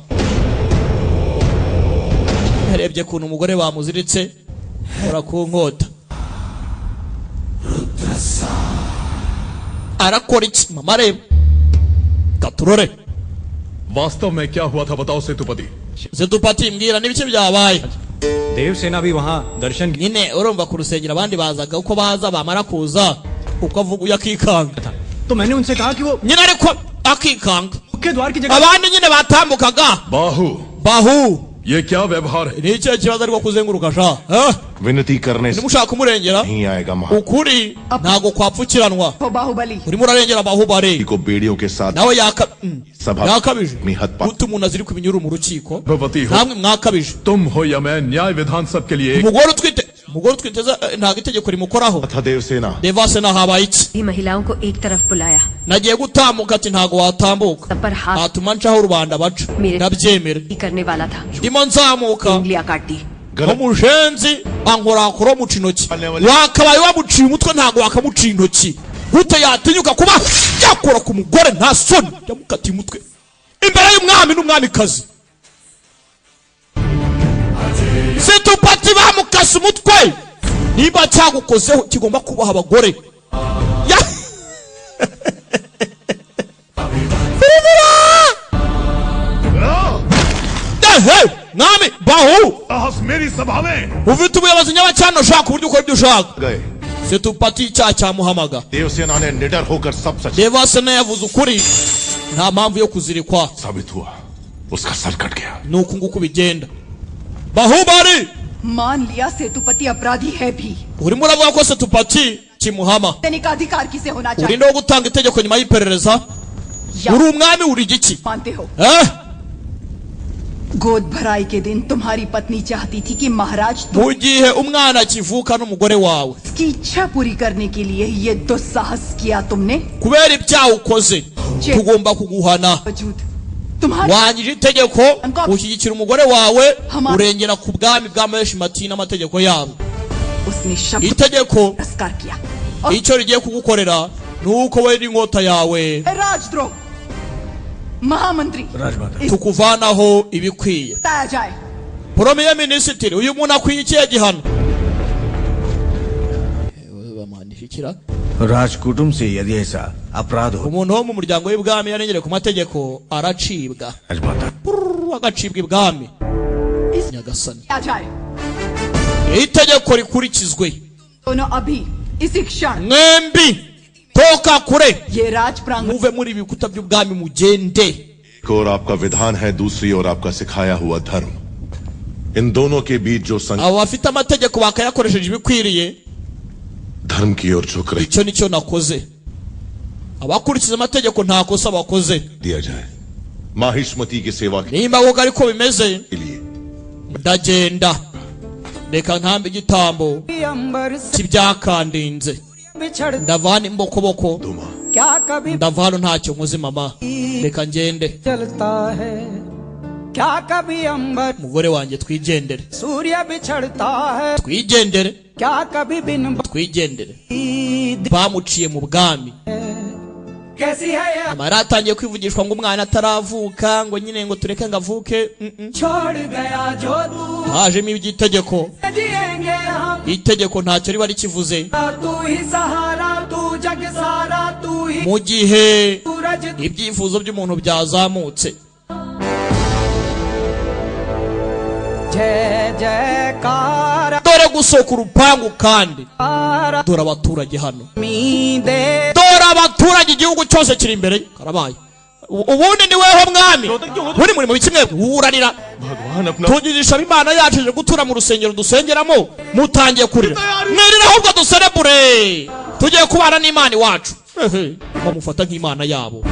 Yarebye ukuntu umugore bamuziritse ora ku nkota, arakora iki? Mama areba gaturore. वास्तव में क्या हुआ था बताओ Sethupathi. Setupati mbwira n'ibice byabaye. Devasena भी वहाँ दर्शन nyine urumva ku rusengero abandi bazaga uko baza, bamara kuza uko avuga uyu akikanga. तो मैंने उनसे कहा कि वो nyine ariko akikanga मुख्य द्वार की जगह abandi nyine batambukaga. बाहु Bahu, ये क्या व्यवहार है? Ni ikihe kibazo ariko kuzenguruka sha, eh? विनती करने से Nimushaka kumurengera नहीं आएगा महा ukuri ntago kwapfukiranwa. हो बाहुबली Urimo urarengera Bahubali को बेड़ियों के साथ nawe yaka सभा yakabije अपनी हद पा guta umuntu aziri ku minyururu mu rukiko. Bhagwati हो Namwe mwakabije. तुम हो या मैं, न्याय विधान सबके लिए एक। Umugore utwite ntago itegeko rimukoraho. था देवसेना। Devasena habaye iki? भी महिलाओं को एक तरफ बुलाया Nagiye gutambuka ati ntago watambuka, सब पर हाथ atuma ncaho rubanda baca, ndabyemera. ही करने वाला था। Ndimo nzamuka उंगलियां काट दी। Umushenzi ankorakora muca intoki. Wakabaye wamuciye umutwe, ntago wakamuciye intoki. Gute yatinyuka kuba yakora ku mugore? Nta soni! Yamukatiye umutwe imbere y'umwami n'umwamikazi. Setupati bamukase umutwe. Niba cyagukozeho kigomba kubaha abagore. Ehe, mwami Bahu, साहस मेरी सभा में ufite ubuyobozi nyabacyana, ushaka uburyo ukora ibyo ushaka. गए Setupati icyaha cyamuhamaga. Devasena ने निडर होकर सब सच Devasena yavuze ukuri, nta mpamvu yo kuzirikwa. साबित हुआ, उसका सर कट गया। Ni uku nguku bigenda. Bahubali, मान लिया सेतुपति अपराधी है भी, urimo uravuga ko Setupati kimuhama. देने का अधिकार किसे होना चाहिए? Urinde wo gutanga itegeko nyuma y'iperereza? या Uri umwami, uri igiki? मानते हो? Eh? गोद भराई के दिन तुम्हारी पत्नी चाहती थी कि महाराज तुम Mu gihe umwana akivuka n'umugore wawe, उसकी इच्छा पूरी करने के लिए ये दुस्साहस किया तुमने। Kubera ibyaha ukoze tugomba kuguhana. वजूद तुम्हारे Wangije itegeko, ushyigikira umugore wawe, urengera ku bwami bwa Meshimati n'amategeko yabo. उसने शब्द Itegeko तिरस्कार किया। icyo rigiye kugukorera ni uko we n'inkota yawe राजद्रोह महामंत्री tukuvanaho ibikwiye. बताया जाए। Premier minisitiri, uyu muntu akwiye ikihe gihano? Bamwandikira. राजकुटुंब से यदि ऐसा अपराध हो Umuntu wo mu muryango w'ibwami yarengere ku mategeko aracibwa. राजमाता Brrr, agacibwa ibwami. Nyagasani, किया जाए। itegeko rikurikizwe. दोनों अभी इसी क्षण Mwembi toka kure, ये राज प्रांगण muve muri ibi bikuta by'ubwami mugende. एक और आपका विधान है, दूसरी ओर आपका सिखाया हुआ धर्म। इन दोनों के बीच जो संग Abo bafite amategeko bakayakoresheje ibikwiriye. धर्म की ओर झुक रही Icyo nicyo nakoze. Abakurikiza amategeko nta kosa bakoze. दिया जाए माहिष्मती की सेवा के Nimba koko ariko bimeze, लिए। ndagenda reka ntambe igitambo cy'ibyakandinze. Ndavana imbokoboko, क्या कभी ndava hano ntacyo nkoze. Mama, reka ngende. चलता है क्या कभी अंबर Umugore wanjye, twigendere. सूर्य बिछड़ता है Twigendere. क्या कभी बिन Twigendere. Bamuciye mu bwami. कैसी है ये Mama yari atangiye kwivugishwa ngo umwana ataravuka, ngo nyine ngo tureke ngo avuke. छोड़ गया जो तू Hajemo iby'itegeko. जिएंगे हम Itegeko ntacyo riba rikivuze तू ही सहारा तू जग सारा तू ही mu gihe सूरज ibyifuzo by'umuntu byazamutse. जय जयकार Dore gusohoka urupangu kandi dore abaturage hano, dore abaturage, igihugu cyose kiri imbere ye. Karabaye. Ubundi ni weho mwami uri muri mu biki mwebwe wurarira? भगवान अपना Tugirisha Imana yacu ije gutura mu rusengero dusengeramo, mutangiye kurira. Mwirira ahubwo duserebure, tugiye kubana n'Imana iwacu. Ehe, bamufata nk'Imana yabo.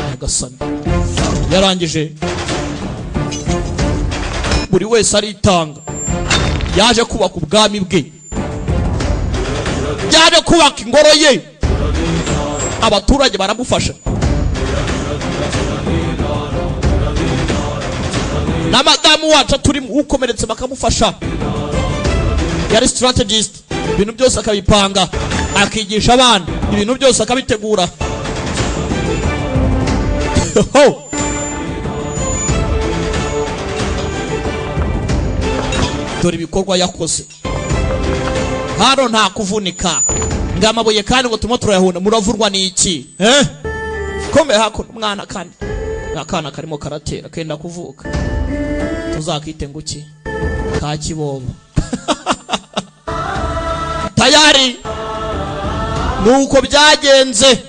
Nyagasani, yarangije buri wese aritanga. Yaje kubaka ubwami bwe, yaje kubaka ingoro ye, abaturage baramufasha. Na madamu wacu aturimo, ukomeretse bakamufasha. Yari strategist, ibintu byose akabipanga, akigisha abana, ibintu byose akabitegura. Ho! Dore ibikorwa yakoze hano, nta kuvunika ngo amabuye kandi ngo turimo turayahunda. Muravurwa n'iki, eh? Kombe hakuno umwana, kandi akana karimo karatera, kenda kuvuka. Tuzakite nguki? Ka kibobo tayari. Nuko byagenze.